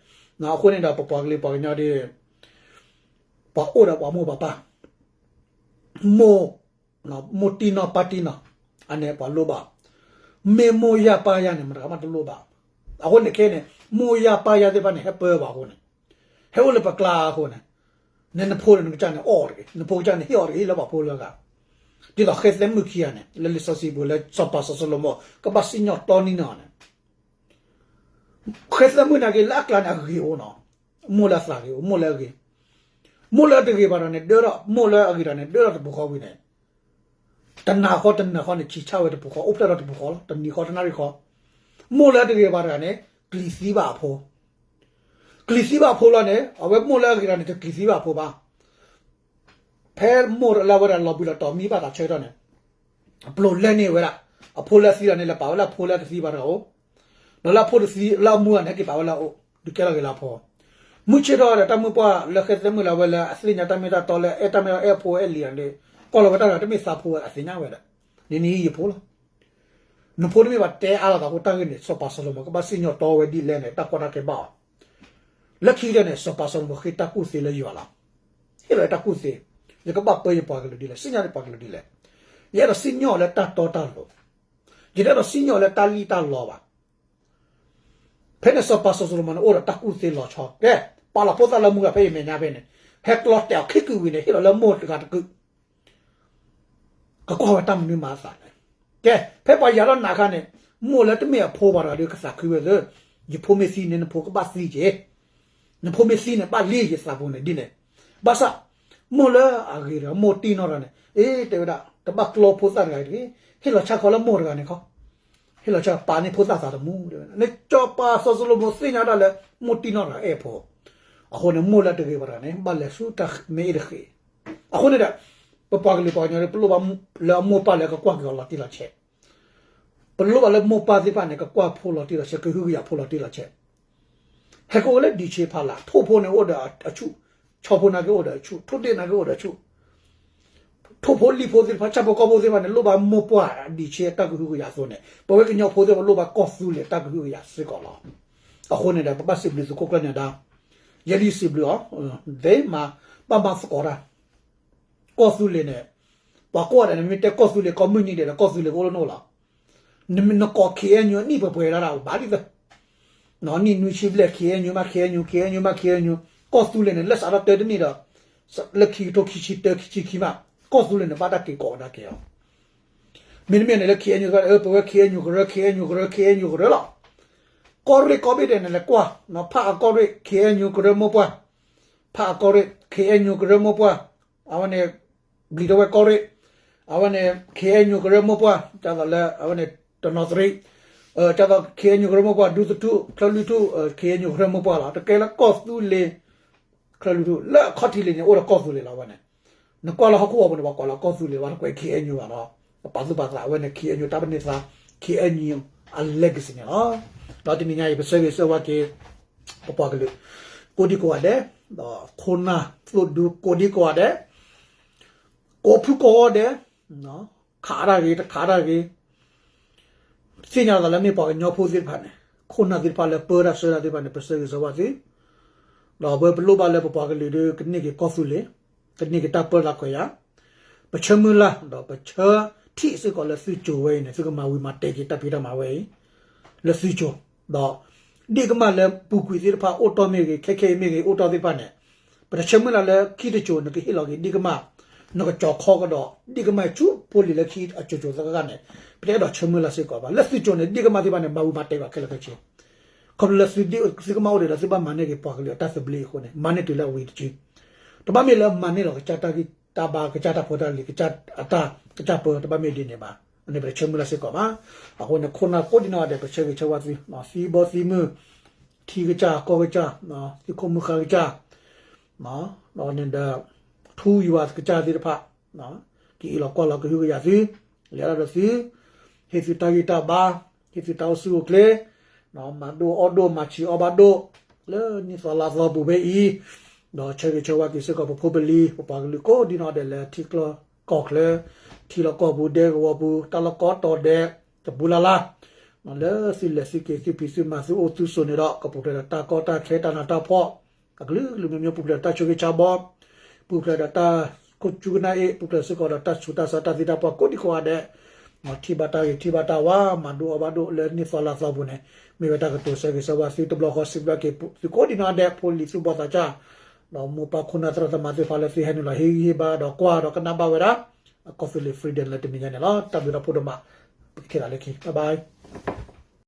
အဃိန့ၣ်ဒီး ပပှၤကလုာ်ပှၤကညီဒ် ပှၤအိၣ်ဒီးပှၤမိၢ်ပှၤပၢ်, မိၢ်, မိၢ်တံၢ်နီၢ်ပၢ်တံၢ်နီၢ်, အန့ၣ်ပှၤလိၣ်ဘၣ်, မ့ၢ်မိၢ်ယၢ်ပၢ်ယၢ်န့ၣ် မတဂၤမးတလိၣ်ဘၣ်. အဃိန့ၣ်ခဲန့ၣ် မိၢ်ယၢ်ပၢ်ယၢ်သ့ၣ်တဖၣ်န့ၣ် ဟဲပၢဘၣ်အဃိန့ၣ်, ဟဲအိၣ်လၢပကျါအဃိန့ၣ်, နနဖိန့ၣ် နကစၢ်န့ၣ်အီၣ်တဂ့ၤ, နဖိကစၢ်န့ၣ်ဟ့ၣ်အီၣ်တဂ့ၤ ဟ့ၣ်လၢပှၤဖိလၢအဂၤ, ဒ်သိးဃဲသဲမုၣ်ခံဂၤန့ၣ် လၢလံာ်စီဆှံပူၤလၢစီၤပၤစီၤၡလိၤမိၤ ကဘၣ်စံၣ်ညီၣ်တီန့ၢ်နီၢ်န့ၣ် ဃဲသဲမုၣ်န့ၣ်က့ၤလၢအကျါန့ၣ် အဂ့ၤအိၣ်နီၤ, မိၢ်လၢအသးဂ့ၤအိၣ် မိၢ်လၢအဂ့ၤ, မိၢ်လၢအတဂ့ၤဘၣ်တဂၤန့ၣ် ဒၢထီၣ် မိၢ်လၢအဂ့ၤတဂၤန့ၣ် ဒၢထီၣ်တပူၤဃီဝံၤန့ၣ်, တနၤဃီတနၤဃီန့ၣ် ဆံးဆါဝဲတပူၤဃီ အိၣ်ဖျဲၣ်ထီၣ်တပူၤဃီလီၤ တနံၤဃီတနၣ်ရံၣ်ဃီ, မိၢ်လၢအတဂ့ၤဘၣ်တဂၤန့ၣ် ကလံၤသံဘၣ်အဖိ, ကလံၤသံဘၣ်အဖိလီၤန့ၣ် အဝဲမိၢ်လၢအဂ့ၤတဂၤန့ၣ် တကလံၤသံဘၣ်အဖိဘၣ် ဖဲမိၢ်လၢအဝဲဒၣ်လီၤဘှံးလီၤတီၤမံဘၣ်သးဆၢကတီၢ်န့ၣ်, အပျိာ်လဲန့ၢ်ဝဲဒၣ်, အဖိလၢအသံလီၤန့ၣ် လဲၤပာ်ဝဲလၢအဖိလၢအတသံဘၣ်တဂၤအိၣ်, ဒီးလၢအဖိတသံလၢအမူဂၤန့ၣ် ဟဲက့ၤပာ်ဝဲလၢအအိၣ်, ဒုးကဲထီၣ်က့ၤလၢအဖိ, မုၢ်ဆ့ၣ်ထီၣ်ဒီးတၢ်မုၢ်ပှၢ်လၢဃဲသဲမုၣ်လၢအဝဲလၢအသ့ၣ်ညါတၢ်မ့ၢ်တၢ်တီလၢအဲၣ်တၢ်မ့ၢ်အဲၣ်အဖိအဲၣ်လံၤန့ၣ်, ကွၢ်လီၤဝဲတၢ်တဂၤတမ့ၢ်သးဖိဝဲအသ့ၣ်ညါဝဲဒီး, နနံၤယဖိလီၤ နဖိတမ့ၢ်ဘၣ်တဲအါလိာ်သးအဃိ တၢ်ဂ့ၢ်န့ၣ် စီၤပၤစီၤၡလိၤမိၤ ကဘၣ်စံၣ်ညီၣ်တီဝဲဒ်လဲၣ်န့ၣ် တၢ်ကီတၢ်ခဲဘၣ်အီၤ, လၢခံကတၢၢ်န့ၣ် စီၤပၤစီၤၡလိၤမိၤဃ့တၢ်ကူၣ်သ့လၢယွၤလီၤ, ဟ့ၣ်လီၤတၢ်ကူၣ်သ့, ယကဘၣ်ပၢယပှၤကလုာ်ဒ်လဲၣ် စံၣ်ညီၣ်ယပှၤကလုာ်ဒ်လဲၣ်, ယအဲၣ်ဒိးစံၣ်ညီၣ်လၢတၢ်တီတၢ်လိၤ, ယတအဲၣ်ဒိးစံၣ်ညီၣ်လၢတၢ်လံၣ်တၢ်လီဘၣ် ဖဲန့ၣ်စီၤပၤစီၤၡလိၤမိၤန့ၣ် အိၣ်ဒီးတၢ်ကူၣ်သ့လီၤဆီ, ကဲ, ပာ်လီၤဖိသၣ်လၢမူဂၤဖဲအမဲာ်ညါဖဲန့ၣ်, ဟဲကျီတဲာ်အီၤခံကုာ်ဝံၤန့ၣ် ဟ့ၣ်လီၤလၢမိၢ်တဂၤတကုာ်, ကကွၢ်ဝဲတၢ်မနုၤမၤအသးလဲၣ်, ကဲ, ဖဲပှၤယၤထီၣ်နးအခါန့ၣ်, မိၢ်လၢတမ့ၢ်အဖိဘၣ်တဂၤဒီးကသးခုဝဲသ့, ယဖိမ့ၢ်သံန့ၣ် နဖိကဘၣ်သံက့ၤ, နဖိမ့ၢ်သံန့ၣ် ဘၣ်လ့ယသးပူၤန့ၣ်ဒ်န့ၣ်, ဘၣ်ဆၣ်, မိၢ်လၢအဂ့ၤတဂၤ မိၢ်တံၢ်နီၢ်တဂၤန့ၣ် အ့ တဲဝဲဒၣ် တဘၣ်ကျီဖိသၣ်တဂၤအံၤတဂ့ၤ, ဟ့ၣ်လီၤဆၣ်ခီလၢမိၢ်တဂၤန့ၣ်ခီ, ဟ့ၣ်လီၤဆၢပာ်န့ၢ်ဖိသၣ်သးသမူ, န့ၣ်စီၤပၤစီၤၡလိၤမိၣ်သ့ၣ်ညါဒၣ်လၢ မိၢ်တံၢ်နီၢ်တဂၤအဲၣ်ဖိ, အဃိန့ၣ် မိၢ်လၢတဂ့ၤဘၣ်တဂၤန့ၣ် ဘၣ်လဲၤဆူတၢ်မ့ၢ်အ့ၣ်တဃ့ၢ်, အဃိန့ၣ်ဒီး ပပှၤကလုာ်ပှၤကညီ ပလိၣ်ဘၣ်လၢအမိၢ်ပၢ်လၢကကွၢ်က့ၤအီၤလီၤတံၢ်လီၤဆဲး, ပလိၣ်ဘၣ်လၢမိၢ်ပၢ်သ့ၣ်တဖၣ်န့ၣ် ကကွၢ်ဖိလီၤတံၢ်လီၤဆဲး ကဟုကယာ်ဖိလီၤတံၢ်လီၤဆဲး, ဟဲကအိၣ်လၢဒံးဆ့ဖးလၢ်, ထိၣ်ဖိန့ၣ်အိၣ်ဒီးအဆူၣ်, ဆီဖိနာ်က့အိၣ်ဒီးအဆူၣ်, ထိၣ်ဒ့ၣ်နာ်က့အိၣ်ဒီးအဆူၣ်, ထိၣ်ဖိလံၣ်ဖိသ့ၣ်တဖၣ် ဆၣ်ဖိကီၢ်ဖိသ့ၣ်တဖၣ်န့ၣ် လိၣ်ဘၣ်မိၢ်ပၢ်ဒံးဆ့အတၢ်ကဟုကယာ်အသိးန့ၣ် ပဝဲကညီဖိသ့ၣ်တဖၣ်လိၣ်ဘၣ်ကီၢ်သူလ့ၤတၢ်ကဟုကယာ်စ့ၢ်ကီးလီၤ. အဃိန့ၣ်ဒီး ပဘၣ်စံးဘျုးသုးခိၣ်ကျၢၢ်န့ၣ်ဒၣ်, ယဲဒၣ်စံးဘျုးအီၤ, သ့မၤ, ဘၣ်မၤသကိးတၢ်, ကီၢ်သူလ့ၤန့ၣ်, ပှၤကိးဂၤဒဲးန့ၣ် မ့ၢ်တဲကီၢ်သူလ့ၤ ကိးမုၢ်နံၤဒဲးဒီး ကီၢ်သူလ့ၤကအိၣ်လၢနအိၣ်လီၤ. နကိး ခ့ၣ်အဲၣ်ယူၣ် အနံၣ်ပှဲၤပှဲၤဒၣ်ဒၣ် ဘၣ်ဒ်သိး နံၣ်နွံဆံဘျဲၣ် ခ့ၣ်အဲၣ်ယူၣ် မ့ၢ် ခ့ၣ်အဲၣ်ယူၣ် ခ့ၣ်အဲၣ်ယူၣ် မ့ၢ် ခ့ၣ်အဲၣ်ယူၣ်, ကီၢ်သူလ့ၤန့ၣ် လၢစးထီၣ်တၢတနံၣ်ဒီး လၢခံကထိခံဆံတၢ ခံဆံခံမး, ကီၢ်သူလ့ၤန့ၣ် ဘၣ်တၢ်က့ၤကိးကဒါက့ၤအီၤ, မ့တမ့ၢ်န့ၣ် လၢ ခ့ၣ်အဲၣ်ယူၣ် တဖၣ်န့ၣ် ပဝဲ ခ့ၣ်အဲၣ်ယူၣ် ကရၢ ခ့ၣ်အဲၣ်ယူၣ် ကရၢ ခ့ၣ်အဲၣ်ယူၣ် ကရၢလီၤ. ကီၢ်ရ့ၣ်ကီၢ်ဘ့ၣ်ဒဲးန့ၣ် လဲၤကွၢ်, ဖးအကီၢ်ရ့ၣ် ခ့ၣ်အဲၣ်ယူၣ် ကရၢမိၢ်ပှၢ်, ဖးအကီၢ်ရ့ၣ် ခ့ၣ်အဲၣ်ယူၣ် ကရၢမိၢ်ပှၢ်, အဝဲန့ၣ် ဘျံးထဝဲကီၢ်ရ့ၣ်, အဝဲန့ၣ် ခ့ၣ်အဲၣ်ယူၣ် ကရၢမိၢ်ပှၢ်, ဒ်သိးလၢ အဝဲန့ၣ် တနီသရံး, ဒ်သိး ခ့ၣ်အဲၣ်ယူၣ် ကရၢမိၢ်ပှၢ် ဒူသထူၣ် ချၢၣ်လွံၢ်ထူၣ် ခ့ၣ်အဲၣ်ယူၣ် ကရၢမိၢ်ပှၢ်လီၤ. တကဲလၢကီၢ်သူလ့ၤ ချၢၣ်လွံၢ်ထူၣ် လၢအခီၣ်ထံးလံန့ၣ် အိၣ်ဒီးကီၢ်သူလ့ၤလီၤ အဝဲန့ၣ်, နကွၢ်လၢဟီၣ်ခိၣ်ဝီၤပူၤန့ၣ် ပှၤကိးလၢကီၢ်သူလ့ၤ ပှၤတကွဲး ခ့ၣ်အဲၣ်ယူၣ် ဘၣ်ဒီး ပာ်သူၣ်ပာ်သး အဝဲန့ၣ် ခ့ၣ်အဲၣ်ယူၣ် တၢ်ပၢၢ်န့ၢ်သး ခ့ၣ်အဲၣ်ယူၣ် အ legacy န့ၣ်လီၤ. ဒီးတနံၤညါအံၤ ပဆၢဂ့ၤဆၢဝါက့ၤ ပပှၤကလုာ် ကိးဒံကိးဂၤဒဲး, ဒီးခိၣ်နၢ်သိၣ်ဒူကိးဒံကိးဂၤဒဲး, ကိးဖုကိးဂီၤဒဲး, ခးတၢ်ဂ့ၤ တခးတၢ်ဂ့ၤ, သ့ၣ်ညါလီၤသးလၢမ့ၢ်ပှၤကညီဖိသ့ၣ်တဖၣ်န့ၣ် ခိၣ်နၢ်သ့ၣ်တဖၣ်လၢပၢတၢ်ဆှၢတၢ်သ့ၣ်တဖၣ်န့ၣ် ပဆၢဂ့ၤဆၢဝါသု, ဒီးပဝဲပလိၣ်ဘၣ်လၢပပှၤကလုာ်ဒီး ကန့ၢ်က့ၤကီၢ်သူလ့ၤ, ကန့ၢ်က့ၤတၢ်ပၢတၢ်ခွဲးယာ်, ပဆၢမုၢ်လၢ် ဒီးပဆၢထံၣ်စ့ၢ်ကီးလၢသုစိၤဝဲအံၤန့ၣ် သုကမၤဝံၤမၤတဲာ်က့ၤတၢ်ဖံးတၢ်မၤဝဲအံၤ လၢသုစိၤ, ဒီး ဒ့ၣ်ကမၢ်လၢပူၤကွံာ်သ့ၣ်တဖၣ် အိၣ်တီၢ်မ့ၢ်ဂ့ၤ ခဲခဲအံၤမ့ၢ်ဂ့ၤ အိၣ်တီၢ်သ့ၣ်တဖၣ်န့ၣ်, ပတဆၢမုၢ်လၢ်လၢခံတစိၤ နကဟ့ၣ်လီၤက့ၤဒ့ၣ်ကမၢ်, နကကၠီၤခီကဒီး ဒ့ၣ်ကမၢ်ဆူဖိလံၤလၢခံအစိၤစိၤသၢဂၤန့ၣ်, ပတအဲၣ်ဒိးဆၢမုၢ်လၢ်စ့ၢ်ကီးဘၣ်. လၢသုစိၤန့ၣ် ဒ့ၣ်ကမၢ်သ့ၣ်တဖၣ်န့ၣ် မၤဝံၤမၤတဲာ်ဘၣ်ခဲလၢာ်ခဲဆ့, ခီဖျိလၢသုဒ့ၣ်သုကမၢ်အိၣ်ဒံးဒီး သုဘၣ်မၤန့ၢ်က့ၤပှၤကလုာ်အတၢ်သဘျ့အဃိန့ၣ် မၤန့ၢ်တုၤလၢအဝံၤတစု, တဘၣ်မ့ၢ်လၢမၤန့ၢ်လီၤကစၢ်တၢ်ဂံၢ်တၢ်ဘါ ကစၢ်တၢ်ဖိတၢ်လံၤ ကစၢ်အတၢ် ကစၢ်ပၢ တဘၣ်မ့ၢ်ဒ်န့ၣ်ဘၣ်. အန့ၣ်ပတဆၢမုၢ်လၢ်စ့ၢ်ကီးဘၣ်. အဃိန့ၣ် ခိၣ်နၢ်ကိးဒံနီၢ်ဂၤဒဲး ပဆၢဂ့ၤဆၢဝါသု, သံဘီသံမုၢ်, ထံကစၢ်ကီၢ်ကစၢ်, သုးခိၣ်မုၢ်ဃါကစၢ်, ဒီးန့ၣ်ဒီး ထူယွၤကစၢ်သ့ၣ်တဖၣ် ကအံးလီၤကွၢ်လီၤကဟုကယာ်သု, လဲၤတၢ်ဒီးသု, ဟ့ၣ်သုတၢ်ဂံၢ်တၢ်ဘါ, ဟ့ၣ်သုတၢ်အိၣ်ဆူၣ်အိၣ်ချ့, မၤဒိၣ်အီၣ်ဒိၣ် မၤဆံးအီၣ်ဘၣ်ဒိၣ်, လၢနံၣ်သီလါသီပူၤဖဲအံၤ, ဒီးဆၢဂ့ၤဆၢဝါက့ၤစ့ၢ်ကီးပဖိပလံၤ ပပှၤကလုာ်ကိးဒံနီၢ်ဂၤဒဲးလၢထံချၢကီၢ်ချၢ, ထံလီၢ်ကီၢ်ပူၤ ဒဲကဝီၤပူၤ တၢ်လီၢ်ကိးတီၤဒဲး တပူၤလၢ်လၢ်, လၢသုလဲၤသုက့ၤသုဖံးသုမၤသုအိၣ်သုဆိးန့ၣ်ဒီး ကပူၤဖျဲးဒီးတၢ်ကီတၢ်ခဲတၢ်နးတၢ်ဖှီၣ် အကလုာ်ကလုာ်မ့ၢ်မ့ၢ် ပူၤဖျဲးဒီးတၢ်ဆိၣ်ဂ့ၤဆါဘီ, ပူၤဖျဲးဒီးတၢ်ခိၣ်ကူကနၣ်အ့ၣ်, ပူၤဖျဲးစ့ၢ်ကီးဒီးတၢ်ဆူးတၢ်ဆါတၢ်သံတၢ်ပှၢ်ကိးဒံကိးဂၤဒဲး, ထံၣ်ဘၣ်တၢ်ဂ့ၤ ထံၣ်ဘၣ်တၢ်ဝါ မၤဒိၣ်အီၣ်ဘၣ်ဒိၣ်လၢနံၣ်သီလါသီပူၤန့ၣ် မ့ၢ်ဝဲတၢ်ကတိၤဆၢဂ့ၤဆၢဝါသုတဘျီဃီစံးဘျုးက့ၤသုကိးဒံနီၢ်ဂၤဒဲး ဖိလံၤသူၣ်ဘီၣ်သးစၢ်, ဒီးမိၢ်ပၢ်ခိၣ်နၢ်သရၣ်သမါသ့ၣ်တဖၣ်လၢသုဟဲနုာ်လီၤဟ့ၣ်ဂံၢ်ဟ့ၣ်ဘါဒီးကွၢ်ဒီးကနၣ်ဘၣ်ဝဲဒၣ် အကီၢ်သူလ့ၤ Freedom လၢတနံၤညါန့ၣ်လီၤ. တၢ်ဘျုးတၢ်ဖှိၣ်ဒိၣ်မး, ပကထံၣ်လိာ်လၢခံ bye bye.